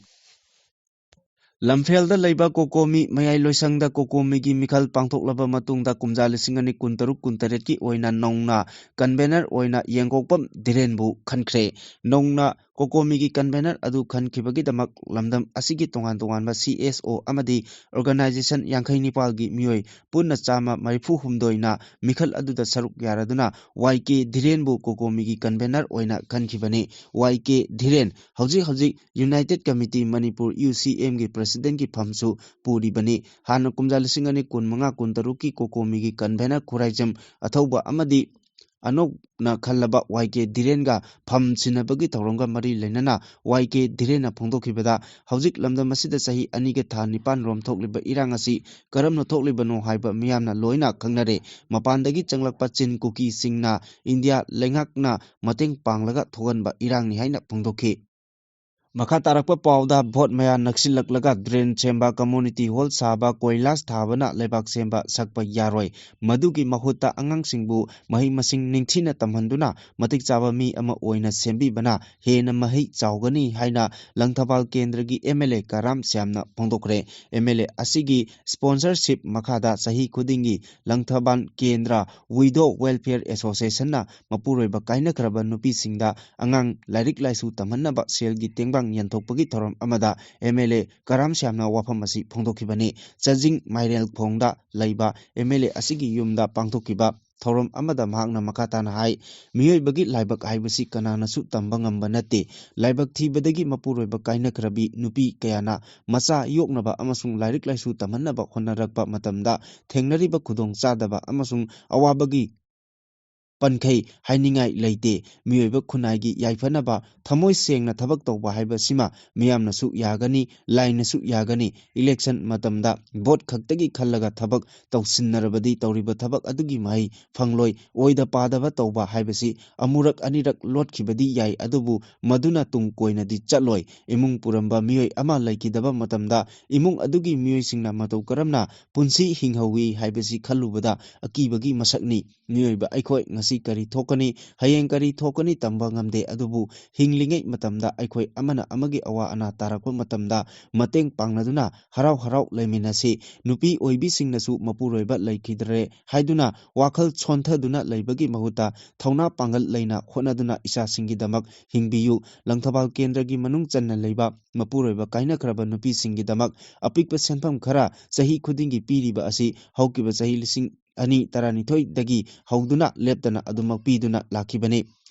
ꯂꯝꯐꯦꯜꯗ ꯂꯩꯕ ꯀꯣꯀꯣꯃꯤ ꯃꯌꯥꯏ ꯂꯣꯏꯁꯪꯗ ꯀꯣꯀꯣꯃꯤꯒꯤ ꯃꯤꯈꯜ ꯄꯥꯡꯊꯣꯛꯂꯕ ꯃꯇꯨꯡꯗ ꯀꯨꯝꯖꯥ ꯂꯤꯁꯤꯡ ꯑꯅꯤ ꯀꯨꯟꯇꯔꯨꯛ ꯀꯨꯟꯇꯔꯦꯠꯀꯤ ꯑꯣꯏꯅ ꯅꯧꯅ convener ꯑꯣꯏꯅ ꯌꯦꯡꯒꯣꯛꯄꯝ ꯙꯤꯔꯦꯟꯕꯨ ꯈꯟꯈ꯭ꯔꯦ꯫ ꯅꯧꯅ ꯀꯣꯀꯣꯃꯤꯒꯤ ꯀꯟꯚꯦꯅꯔ ꯑꯗꯨ ꯈꯟꯈꯤꯕꯒꯤꯗꯃꯛ ꯂꯝꯗꯝ ꯑꯁꯤꯒꯤ ꯇꯣꯉꯥꯟ ꯇꯣꯉꯥꯟꯕ ꯁꯤ ꯑꯦꯁ ꯑꯣ ꯑꯃꯗꯤ ꯑꯣꯔꯒꯅꯥꯏꯖꯦꯁꯟ ꯌꯥꯡꯈꯩ ꯅꯤꯄꯥꯜꯒꯤ ꯃꯤꯑꯣꯏ ꯄꯨꯟꯅ ꯆꯥꯝꯃ ꯃꯔꯤꯐꯨ ꯍꯨꯝꯗꯣꯏꯅ ꯃꯤꯈꯜ ꯑꯗꯨꯗ ꯁꯔꯨꯛ ꯌꯥꯔꯗꯨꯅ ꯋꯥꯏ ꯀꯦ ꯙꯤꯔꯦꯟꯕꯨ ꯀꯣꯀꯣꯃꯤꯒꯤ ꯀꯟꯚꯦꯅꯔ ꯑꯣꯏꯅ ꯈꯟꯈꯤꯕꯅꯤ꯫ ꯋꯥꯏ ꯀꯦ ꯙꯤꯔꯦꯟ ꯍꯧꯖꯤꯛ ꯍꯧꯖꯤꯛ ꯌꯨꯅꯥꯏꯇꯦꯗ ꯀꯃꯤꯇꯤ ꯃꯅꯤꯄꯨꯔ, ꯌꯨ ꯁꯤ ꯑꯦꯝꯒꯤ ꯄ꯭ꯔꯁꯤꯗꯦꯟꯒꯤ ꯐꯝꯁꯨ ꯄꯨꯔꯤꯕꯅꯤ꯫ ꯍꯥꯟꯅ ꯀꯨꯝꯖꯥ ꯂꯤꯁꯤꯡ ꯑꯅꯤ ꯀꯨꯟꯃꯉꯥ ꯀꯨꯟꯇꯔꯨꯛꯀꯤ ꯀꯣꯀꯣꯃꯤꯒꯤ ꯀꯟꯚꯦꯅꯔ ꯈꯨꯔꯥꯏꯖꯝ ꯑꯊꯧꯕ ꯑꯃꯗꯤ ꯑꯅꯧꯅ ꯈꯜꯂꯕ ꯋꯥꯏ ꯀꯦ ꯙꯤꯔꯦꯟꯒ ꯐꯝ ꯁꯤꯟꯅꯕꯒꯤ ꯊꯧꯔꯝꯒ ꯃꯔꯤ ꯂꯩꯅꯅ ꯋꯥꯏ ꯀꯦ ꯙꯤꯔꯦꯟꯅ ꯐꯣꯡꯗꯣꯛꯈꯤꯕꯗ, ꯍꯧꯖꯤꯛ ꯂꯝꯗꯝ ꯑꯁꯤꯗ ꯆꯍꯤ ꯑꯅꯤꯒ ꯊꯥ ꯅꯤꯄꯥꯟ ꯔꯣꯝ ꯊꯣꯛꯂꯤꯕ ꯏꯔꯥꯡ ꯑꯁꯤ ꯀꯔꯝꯅ ꯊꯣꯛꯂꯤꯕꯅꯣ ꯍꯥꯏꯕ ꯃꯤꯌꯥꯝꯅ ꯂꯣꯏꯅ ꯈꯪꯅꯔꯦ꯫ ꯃꯄꯥꯟꯗꯒꯤ ꯆꯪꯂꯛꯄ ꯆꯤꯟ ꯀꯨꯀꯤꯁꯤꯡꯅ ꯏꯟꯗꯤꯌꯥ ꯂꯩꯉꯥꯛꯅ ꯃꯇꯦꯡ ꯄꯥꯡꯂꯒ ꯊꯣꯛꯍꯟꯕ ꯏꯔꯥꯡꯅꯤ ꯍꯥꯏꯅ ꯐꯣꯡꯗꯣꯛꯈꯤ꯫ ꯃꯈꯥ ꯇꯥꯔꯛꯄ ꯄꯥꯎꯗ, ꯚꯣꯠ ꯃꯌꯥ ꯅꯛꯁꯤꯜꯂꯛꯂꯒ ꯗ꯭ꯔꯦꯟ ꯁꯦꯝꯕ, ꯀꯝꯃ꯭ꯌꯨꯅꯤꯇꯤ ꯍꯣꯜ ꯁꯥꯕ, ꯀꯣꯏꯂꯥꯁ ꯊꯥꯕꯅ ꯂꯩꯕꯥꯛ ꯁꯦꯝꯕ ꯁꯛꯄ ꯌꯥꯔꯣꯏ꯫ ꯃꯗꯨꯒꯤ ꯃꯍꯨꯠꯇ ꯑꯉꯥꯡꯁꯤꯡꯕꯨ ꯃꯍꯩ ꯃꯁꯤꯡ ꯅꯤꯡꯊꯤꯅ ꯇꯝꯍꯟꯗꯨꯅ ꯃꯇꯤꯛ ꯆꯥꯕ ꯃꯤ ꯑꯃ ꯑꯣꯏꯅ ꯁꯦꯝꯕꯤꯕꯅ ꯍꯦꯟꯅ ꯃꯍꯩ ꯆꯥꯎꯒꯅꯤ ꯍꯥꯏꯅ ꯂꯪꯊꯕꯥꯜ ꯀꯦꯟꯗ꯭ꯔꯒꯤ ꯑꯦꯝ ꯑꯦꯜ ꯑꯦ ꯀꯔꯥꯝ ꯁ꯭ꯌꯥꯝꯅ ꯐꯣꯡꯗꯣꯛꯈ꯭ꯔꯦ꯫ ꯑꯦꯝ ꯑꯦꯜ ꯑꯦ ꯑꯁꯤꯒꯤ ꯁ꯭ꯄꯣꯟꯁꯔꯁꯤꯞ ꯃꯈꯥꯗ ꯆꯍꯤ ꯈꯨꯗꯤꯡꯒꯤ ꯂꯪꯊꯕꯥꯜ ꯀꯦꯟꯗ꯭ꯔ ꯋꯤꯗꯣ ꯋꯦꯜꯐꯤꯌꯔ ꯑꯦꯁꯣꯁꯤꯌꯦꯁꯟꯅ ꯃꯄꯨꯔꯣꯏꯕ ꯀꯥꯏꯅꯈ꯭ꯔꯕ ꯅꯨꯄꯤꯁꯤꯡꯗ ꯑꯉꯥꯡ ꯂꯥꯏꯔꯤꯛ ꯂꯥꯏꯁꯨ ꯇꯝꯍꯟꯅꯕ ꯁꯦꯜꯒꯤ ꯇꯦꯡꯕꯥꯡ ꯌꯦꯟꯊꯣꯛꯄꯒꯤ ꯊꯧꯔꯝ ꯑꯃꯗ ꯑꯦꯝ ꯑꯦꯜ ꯑꯦ ꯀꯔꯥꯝ ꯁ꯭ꯌꯥꯝꯅ ꯋꯥꯐꯝ ꯑꯁꯤ ꯐꯣꯡꯗꯣꯛꯈꯤꯕꯅꯤ꯫ ꯆꯥꯖꯤꯡ ꯃꯥꯏꯔꯦꯜꯈꯣꯡꯗ ꯂꯩꯕ ꯑꯦꯝ ꯑꯦꯜ ꯑꯦ ꯑꯁꯤꯒꯤ ꯌꯨꯝꯗ ꯄꯥꯡꯊꯣꯛꯈꯤꯕ ꯊꯧꯔꯝ ꯑꯃꯗ ꯃꯍꯥꯛꯅ ꯃꯈꯥ ꯇꯥꯅ ꯍꯥꯏ, ꯃꯤꯑꯣꯏꯕꯒꯤ ꯂꯥꯏꯕꯛ ꯍꯥꯏꯕꯁꯤ ꯀꯅꯥꯅꯁꯨ ꯇꯝꯕ ꯉꯝꯕ ꯅꯠꯇꯦ꯫ ꯂꯥꯏꯕꯛ ꯊꯤꯕꯗꯒꯤ ꯃꯄꯨꯔꯣꯏꯕ ꯀꯥꯏꯅꯈ꯭ꯔꯕꯤ ꯅꯨꯄꯤ ꯀꯌꯥꯅ ꯃꯆꯥ ꯌꯣꯛꯅꯕ ꯑꯃꯁꯨꯡ ꯂꯥꯏꯔꯤꯛ ꯂꯥꯏꯁꯨ ꯇꯝꯍꯟꯅꯕ ꯍꯣꯠꯅꯔꯛꯄ ꯃꯇꯝꯗ ꯊꯦꯡꯅꯔꯤꯕ ꯈꯨꯗꯣꯡꯆꯥꯗꯕ ꯑꯃꯁꯨꯡ ꯑꯋꯥꯕꯒꯤ ꯄꯟꯈꯩ ꯍꯥꯏꯅꯤꯡꯉꯥꯏ ꯂꯩꯇꯦ꯫ ꯃꯤꯑꯣꯏꯕ ꯈꯨꯟꯅꯥꯏꯒꯤ ꯌꯥꯏꯐꯅꯕ ꯊꯃꯣꯏ ꯁꯦꯡꯅ ꯊꯕꯛ ꯇꯧꯕ ꯍꯥꯏꯕꯁꯤꯃ ꯃꯤꯌꯥꯝꯅꯁꯨ ꯌꯥꯒꯅꯤ, ꯂꯥꯏꯅꯁꯨ ꯌꯥꯒꯅꯤ꯫ ꯏꯂꯦꯛꯁꯟ ꯃꯇꯝꯗ ꯚꯣꯠ ꯈꯛꯇꯒꯤ ꯈꯜꯂꯒ ꯊꯕꯛ ꯇꯧꯁꯤꯟꯅꯔꯕꯗꯤ ꯇꯧꯔꯤꯕ ꯊꯕꯛ ꯑꯗꯨꯒꯤ ꯃꯍꯩ ꯐꯪꯂꯣꯏ꯫ ꯑꯣꯏꯗ ꯄꯥꯗꯕ ꯇꯧꯕ ꯍꯥꯏꯕꯁꯤ ꯑꯃꯨꯔꯛ ꯑꯅꯤꯔꯛ ꯂꯣꯠꯈꯤꯕꯗꯤ ꯌꯥꯏ, ꯑꯗꯨꯕꯨ ꯃꯗꯨꯅ ꯇꯨꯡ ꯀꯣꯏꯅꯗꯤ ꯆꯠꯂꯣꯏ꯫ ꯏꯃꯨꯡ ꯄꯨꯔꯝꯕ ꯃꯤꯑꯣꯏ ꯑꯃ ꯂꯩꯈꯤꯗꯕ ꯃꯇꯝꯗ ꯏꯃꯨꯡ ꯑꯗꯨꯒꯤ ꯃꯤꯑꯣꯏꯁꯤꯡꯅ ꯃꯇꯧ ꯀꯔꯝꯅ ꯄꯨꯟꯁꯤ ꯍꯤꯡꯍꯧꯋꯤ ꯍꯥꯏꯕꯁꯤ ꯈꯜꯂꯨꯕꯗ ꯑꯀꯤꯕꯒꯤ ꯃꯁꯛꯅꯤ꯫ ꯃꯤꯑꯣꯏꯕ ꯑꯩꯈꯣꯏ ꯉꯁꯤ ꯀꯔꯤ ꯊꯣꯛꯀꯅꯤ, ꯍꯌꯦꯡ ꯀꯔꯤ ꯊꯣꯛꯀꯅꯤ ꯇꯝꯕ ꯉꯝꯗꯦ꯫ ꯑꯗꯨꯕꯨ ꯍꯤꯡꯂꯤꯉꯩ ꯃꯇꯝꯗ ꯑꯩꯈꯣꯏ ꯑꯃꯅ ꯑꯃꯒꯤ ꯑꯋꯥ ꯑꯅꯥ ꯇꯥꯔꯛꯄ ꯃꯇꯝꯗ ꯃꯇꯦꯡ ꯄꯥꯡꯅꯗꯨꯅ ꯍꯔꯥꯎ ꯍꯔꯥꯎ ꯂꯩꯃꯤꯟꯅꯁꯤ꯫ ꯅꯨꯄꯤ ꯑꯣꯏꯕꯤꯁꯤꯡꯅꯁꯨ ꯃꯄꯨꯔꯣꯏꯕ ꯂꯩꯈꯤꯗ꯭ꯔꯦ ꯍꯥꯏꯗꯨꯅ ꯋꯥꯈꯜ ꯁꯣꯟꯊꯗꯨꯅ ꯂꯩꯕꯒꯤ ꯃꯍꯨꯠꯇ ꯊꯧꯅꯥ ꯄꯥꯡꯒꯜ ꯂꯩꯅ ꯍꯣꯠꯅꯗꯨꯅ ꯏꯆꯥꯁꯤꯡꯒꯤꯗꯃꯛ ꯍꯤꯡꯕꯤꯌꯨ꯫ ꯂꯪꯊꯕꯥꯜ ꯀꯦꯟꯗ꯭ꯔꯒꯤ ꯃꯅꯨꯡ ꯆꯟꯅ ꯂꯩꯕ ꯃꯄꯨꯔꯣꯏꯕ ꯀꯥꯏꯅꯈ꯭ꯔꯕ ꯅꯨꯄꯤꯁꯤꯡꯒꯤꯗꯃꯛ ꯑꯄꯤꯛꯄ ꯁꯦꯟꯐꯝ ꯈꯔ ꯆꯍꯤ ꯈꯨꯗꯤꯡꯒꯤ ꯄꯤꯔꯤꯕ ꯑꯁꯤ ꯍꯧꯈꯤꯕ ꯆꯍꯤ ꯂꯤꯁꯤꯡ ꯑꯅꯤ ꯇꯔꯥꯅꯤꯊꯣꯏꯗꯒꯤ ꯍꯧꯗꯨꯅ ꯂꯦꯞꯇꯅ ꯑꯗꯨꯃꯛ ꯄꯤꯗꯨꯅ ꯂꯥꯛꯈꯤꯕꯅꯤ꯫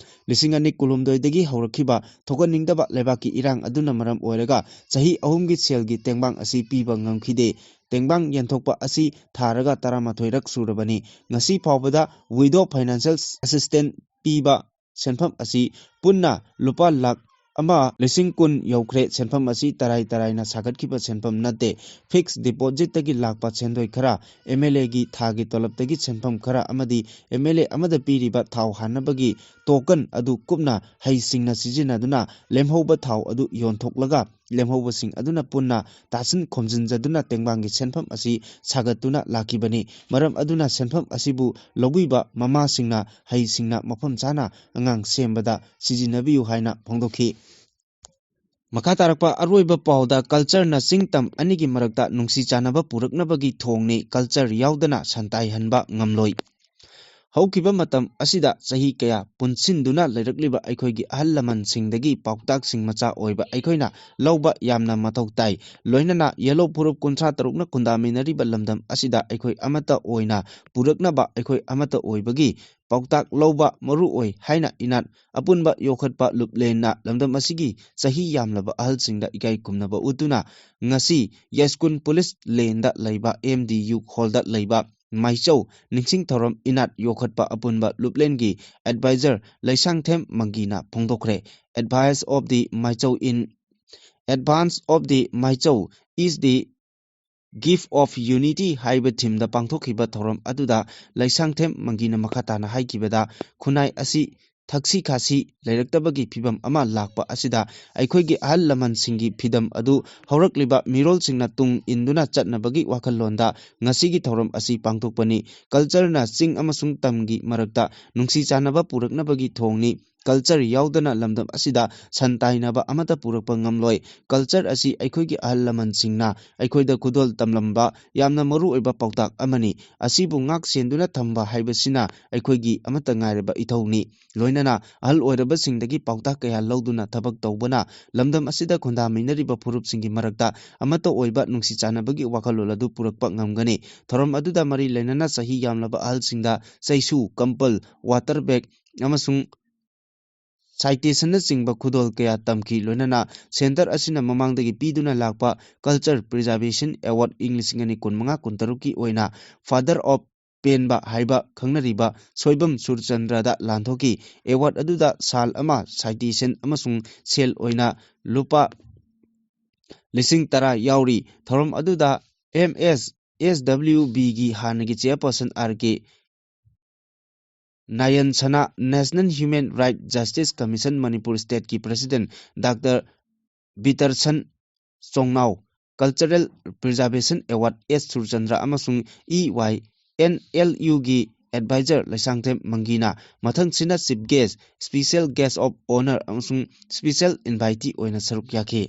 ꯂꯤꯁꯤꯡ ꯑꯅꯤ ꯀꯨꯟꯍꯨꯝꯗꯣꯏꯗꯒꯤ ꯍꯧꯔꯛꯈꯤꯕ ꯊꯣꯛꯍꯟꯅꯤꯡꯗꯕ ꯂꯩꯕꯥꯛꯀꯤ ꯏꯔꯥꯡ ꯑꯗꯨꯅ ꯃꯔꯝ ꯑꯣꯏꯔꯒ ꯆꯍꯤ ꯑꯍꯨꯝꯒꯤ ꯁꯦꯜꯒꯤ ꯇꯦꯡꯕꯥꯡ ꯑꯁꯤ ꯄꯤꯕ ꯉꯝꯈꯤꯗꯦ꯫ ꯇꯦꯡꯕꯥꯡ ꯌꯦꯟꯊꯣꯛꯄ ꯑꯁꯤ ꯊꯥꯔꯒ ꯇꯔꯥꯃꯥꯊꯣꯏꯔꯛ ꯁꯨꯔꯕꯅꯤ꯫ ꯉꯁꯤ ꯐꯥꯎꯕꯗ widow financial assistance ꯄꯤꯕ ꯁꯦꯟꯐꯝ ꯑꯁꯤ ꯄꯨꯟꯅ ꯂꯨꯄꯥ ꯂꯥꯈ ꯑꯃ ꯂꯤꯁꯤꯡ ꯀꯨꯟ ꯌꯧꯈ꯭ꯔꯦ꯫ ꯁꯦꯟꯐꯝ ꯑꯁꯤ ꯇꯔꯥꯏ ꯇꯔꯥꯏꯅ ꯁꯥꯒꯠꯈꯤꯕ ꯁꯦꯟꯐꯝ ꯅꯠꯇꯦ꯫ Fixed deposit ꯇꯒꯤ ꯂꯥꯛꯄ ꯁꯦꯟꯗꯣꯏ ꯈꯔ, MLA ꯒꯤ ꯊꯥꯒꯤ ꯇꯣꯂꯞꯇꯒꯤ ꯁꯦꯟꯐꯝ ꯈꯔ ꯑꯃꯗꯤ MLA ꯑꯃꯗ ꯄꯤꯔꯤꯕ ꯊꯥꯎ ꯍꯥꯟꯅꯕꯒꯤ token ꯑꯗꯨ ꯀꯨꯞꯅ ꯍꯩꯁꯤꯡꯅ ꯁꯤꯖꯤꯟꯅꯗꯨꯅ ꯂꯦꯝꯍꯧꯕ ꯊꯥꯎ ꯑꯗꯨ ꯌꯣꯟꯊꯣꯛꯂꯒ ꯂꯦꯝꯍꯧꯕꯁꯤꯡ ꯑꯗꯨꯅ ꯄꯨꯟꯅ ꯇꯥꯁꯤꯟ ꯈꯣꯝꯖꯤꯟꯖꯗꯨꯅ ꯇꯦꯡꯕꯥꯡꯒꯤ ꯁꯦꯟꯐꯝ ꯑꯁꯤ ꯁꯥꯒꯠꯇꯨꯅ ꯂꯥꯛꯈꯤꯕꯅꯤ꯫ ꯃꯔꯝ ꯑꯗꯨꯅ ꯁꯦꯟꯐꯝ ꯑꯁꯤꯕꯨ ꯂꯧꯕꯤꯕ ꯃꯃꯥꯁꯤꯡꯅ ꯍꯩꯁꯤꯡꯅ ꯃꯐꯝ ꯆꯥꯅ ꯑꯉꯥꯡ ꯁꯦꯝꯕꯗ ꯁꯤꯖꯤꯟꯅꯕꯤꯌꯨ ꯍꯥꯏꯅ ꯐꯣꯡꯗꯣꯛꯈꯤ꯫ ꯃꯈꯥ ꯇꯥꯔꯛꯄ ꯑꯔꯣꯏꯕ ꯄꯥꯎꯗ culture ꯅ ꯆꯤꯡ ꯇꯝ ꯑꯅꯤꯒꯤ ꯃꯔꯛꯇ ꯅꯨꯡꯁꯤ ꯆꯥꯟꯅꯕ ꯄꯨꯔꯛꯅꯕꯒꯤ ꯊꯣꯡꯅꯤ, culture ꯌꯥꯎꯗꯅ ꯁꯟꯇꯥꯏꯍꯟꯕ ꯉꯝꯂꯣꯏ꯫ ꯍꯧꯈꯤꯕ ꯃꯇꯝ ꯑꯁꯤꯗ ꯆꯍꯤ ꯀꯌꯥ ꯄꯨꯟꯁꯤꯟꯗꯨꯅ ꯂꯩꯔꯛꯂꯤꯕ ꯑꯩꯈꯣꯏꯒꯤ ꯑꯍꯜ ꯂꯃꯟꯁꯤꯡꯗꯒꯤ ꯄꯥꯎꯇꯥꯛꯁꯤꯡ ꯃꯆꯥ ꯑꯣꯏꯕ ꯑꯩꯈꯣꯏꯅ ꯂꯧꯕ ꯌꯥꯝꯅ ꯃꯊꯧ ꯇꯥꯏ꯫ ꯂꯣꯏꯅꯅ ꯌꯦꯜꯂꯧ ꯐꯨꯔꯨꯞ ꯀꯨꯟꯊ꯭ꯔꯥ ꯇꯔꯨꯛꯅ ꯈꯨꯟꯗꯥꯃꯤꯟꯅꯔꯤꯕ ꯂꯝꯗꯝ ꯑꯁꯤꯗ ꯑꯩꯈꯣꯏ ꯑꯃꯠꯇ ꯑꯣꯏꯅ ꯄꯨꯔꯛꯅꯕ ꯑꯩꯈꯣꯏ ꯑꯃꯠꯇ ꯑꯣꯏꯕꯒꯤ ꯄꯥꯎꯇꯥꯛ ꯂꯧꯕ ꯃꯔꯨ ꯑꯣꯏ ꯍꯥꯏꯅ ꯏꯅꯥꯠ ꯑꯄꯨꯟꯕ ꯌꯣꯛꯈꯠꯄ ꯂꯨꯞꯂꯦꯟꯅ ꯂꯝꯗꯝ ꯑꯁꯤꯒꯤ ꯆꯍꯤ ꯌꯥꯝꯂꯕ ꯑꯍꯜꯁꯤꯡꯗ ꯏꯀꯥꯏ ꯈꯨꯝꯅꯕ ꯎꯠꯇꯨꯅ ꯉꯁꯤ ꯌꯥꯏꯁ꯭ꯀꯨꯜ ꯄꯨꯂꯤꯁ ꯂꯦꯟꯗ ꯂꯩꯕ MDU ꯍꯣꯜꯗ ꯂꯩꯕ ꯃꯥꯏꯆꯧ ꯅꯤꯡꯁꯤꯡ ꯊꯧꯔꯝ ꯏꯅꯥꯠ ꯌꯣꯛꯈꯠꯄ ꯑꯄꯨꯟꯕ ꯂꯨꯞꯂꯦꯟꯒꯤ advisor Leishangthem ꯃꯪꯒꯤꯅ ꯐꯣꯡꯗꯣꯛꯈ꯭ꯔꯦ꯫ Advice of the Maichou in advance of the Maichou is the gift of unity ꯍꯥꯏꯕ theme ꯗ ꯄꯥꯡꯊꯣꯛꯈꯤꯕ ꯊꯧꯔꯝ ꯑꯗꯨꯗ ꯂꯩꯁꯥꯡꯊꯦꯝ ꯃꯪꯒꯤꯅ ꯃꯈꯥ ꯇꯥꯅ ꯍꯥꯏꯈꯤꯕꯗ, ꯈꯨꯟꯅꯥꯏ ꯑꯁꯤ ꯊꯛꯁꯤ ꯈꯥꯁꯤ ꯂꯩꯔꯛꯇꯕꯒꯤ ꯐꯤꯕꯝ ꯑꯃ ꯂꯥꯛꯄ ꯑꯁꯤꯗ ꯑꯩꯈꯣꯏꯒꯤ ꯑꯍꯜ ꯂꯃꯟꯁꯤꯡꯒꯤ ꯐꯤꯗꯝ ꯑꯗꯨ ꯍꯧꯔꯛꯂꯤꯕ ꯃꯤꯔꯣꯜꯁꯤꯡꯅ ꯇꯨꯡ ꯏꯟꯗꯨꯅ ꯆꯠꯅꯕꯒꯤ ꯋꯥꯈꯜꯂꯣꯟꯗ ꯉꯁꯤꯒꯤ ꯊꯧꯔꯝ ꯑꯁꯤ ꯄꯥꯡꯊꯣꯛꯄꯅꯤ꯫ ꯀꯜꯆꯔꯅ ꯆꯤꯡ ꯑꯃꯁꯨꯡ ꯇꯝꯒꯤ ꯃꯔꯛꯇ ꯅꯨꯡꯁꯤ ꯆꯥꯟꯅꯕ ꯄꯨꯔꯛꯅꯕꯒꯤ ꯊꯣꯡꯅꯤ꯫ ꯀꯜꯆꯔ ꯌꯥꯎꯗꯅ ꯂꯝꯗꯝ ꯑꯁꯤꯗ ꯁꯟ ꯇꯥꯏꯅꯕ ꯑꯃꯠꯇ ꯄꯨꯔꯛꯄ ꯉꯝꯂꯣꯏ꯫ ꯀꯜꯆꯔ ꯑꯁꯤ ꯑꯩꯈꯣꯏꯒꯤ ꯑꯍꯜ ꯂꯃꯟꯁꯤꯡꯅ ꯑꯩꯈꯣꯏꯗ ꯈꯨꯗꯣꯜ ꯇꯝꯂꯝꯕ ꯌꯥꯝꯅ ꯃꯔꯨ ꯑꯣꯏꯕ ꯄꯥꯎꯇꯥꯛ ꯑꯃꯅꯤ꯫ ꯑꯁꯤꯕꯨ ꯉꯥꯛ ꯁꯦꯟꯗꯨꯅ ꯊꯝꯕ ꯍꯥꯏꯕꯁꯤꯅ ꯑꯩꯈꯣꯏꯒꯤ ꯑꯃꯠꯇ ꯉꯥꯏꯔꯕ ꯏꯊꯧꯅꯤ꯫ ꯂꯣꯏꯅꯅ ꯑꯍꯜ ꯑꯣꯏꯔꯕꯁꯤꯡꯗꯒꯤ ꯄꯥꯎꯇꯥꯛ ꯀꯌꯥ ꯂꯧꯗꯨꯅ ꯊꯕꯛ ꯇꯧꯕꯅ ꯂꯝꯗꯝ ꯑꯁꯤꯗ ꯈꯨꯟꯗꯥꯃꯤꯟꯅꯔꯤꯕ ꯐꯨꯔꯨꯞꯁꯤꯡꯒꯤ ꯃꯔꯛꯇ ꯑꯃꯠꯇ ꯑꯣꯏꯕ ꯅꯨꯡꯁꯤ ꯆꯥꯟꯅꯕꯒꯤ ꯋꯥꯈꯜꯂꯣꯟ ꯑꯗꯨ ꯄꯨꯔꯛꯄ ꯉꯝꯒꯅꯤ꯫ ꯊꯧꯔꯝ ꯑꯗꯨꯗ ꯃꯔꯤ ꯂꯩꯅꯅ ꯆꯍꯤ ꯌꯥꯝꯂꯕ ꯑꯍꯜꯁꯤꯡꯗ ꯆꯩꯁꯨ, ꯀꯝꯄꯜ, ꯋꯥꯇꯔ ꯕꯦꯒ ꯑꯃꯁꯨꯡ ꯁꯥꯏꯇꯦꯁꯟꯅꯆꯤꯡꯕ ꯈꯨꯗꯣꯜ ꯀꯌꯥ ꯇꯝꯈꯤ꯫ ꯂꯣꯏꯅꯅ ꯁꯦꯟꯇꯔ ꯑꯁꯤꯅ ꯃꯃꯥꯡꯗꯒꯤ ꯄꯤꯗꯨꯅ ꯂꯥꯛꯄ ꯀꯜꯆꯔ ꯄ꯭ꯔꯤꯖꯥꯔꯕꯦꯁꯟ ꯑꯦꯋꯥꯔꯗ ꯏꯪ ꯂꯤꯁꯤꯡ ꯑꯅꯤ ꯀꯨꯟꯃꯉꯥ ꯀꯨꯟꯇꯔꯨꯛꯀꯤ ꯑꯣꯏꯅ ꯐꯥꯗꯔ ꯑꯣꯐ ꯄꯦꯟꯕ ꯍꯥꯏꯕ ꯈꯪꯅꯔꯤꯕ ꯁꯣꯏꯕꯝ ꯁꯨꯔꯆꯟꯗ꯭ꯔꯗ ꯂꯥꯟꯊꯣꯛꯈꯤ꯫ ꯑꯦꯋꯥꯔꯗ ꯑꯗꯨꯗ ꯁꯥꯜ ꯑꯃ, ꯁꯥꯏꯇꯦꯁꯟ ꯑꯃꯁꯨꯡ ꯁꯦꯜ ꯑꯣꯏꯅ ꯂꯨꯄꯥ ꯂꯤꯁꯤꯡ ꯇꯔꯥ ꯌꯥꯎꯔꯤ꯫ ꯊꯧꯔꯝ ꯑꯗꯨꯗ ꯑꯦꯝ ꯑꯦꯁ ꯑꯦꯁ ꯗꯕ꯭ꯂꯤꯎ ꯕꯤꯒꯤ ꯍꯥꯟꯅꯒꯤ ꯆꯦꯌꯔꯄꯔꯁꯟ ꯑꯥꯔ ꯀꯦ ꯅꯥꯌꯟꯁꯅꯥ, national human right justice commission Manipur ꯁ꯭ꯇꯦꯠꯀꯤ president doctor Bitarsan Chongnao, cultural preservation award S Surchandra ꯑꯃꯁꯨꯡ ꯏ ꯋꯥꯏ ꯑꯦꯟ ꯑꯦꯜ ꯌꯨꯒꯤ ꯑꯦꯗꯚꯥꯏꯖꯔ ꯂꯩꯁꯥꯡꯊꯦꯝ ꯃꯪꯒꯤꯅꯥ, ꯃꯊꯪꯁꯤꯅ chief guest, special guest of honour ꯑꯃꯁꯨꯡ ꯁ꯭ꯄꯤꯁꯦꯜ ꯏꯟꯚꯥꯏꯇꯤ ꯑꯣꯏꯅ ꯁꯔꯨꯛ ꯌꯥꯈꯤ꯫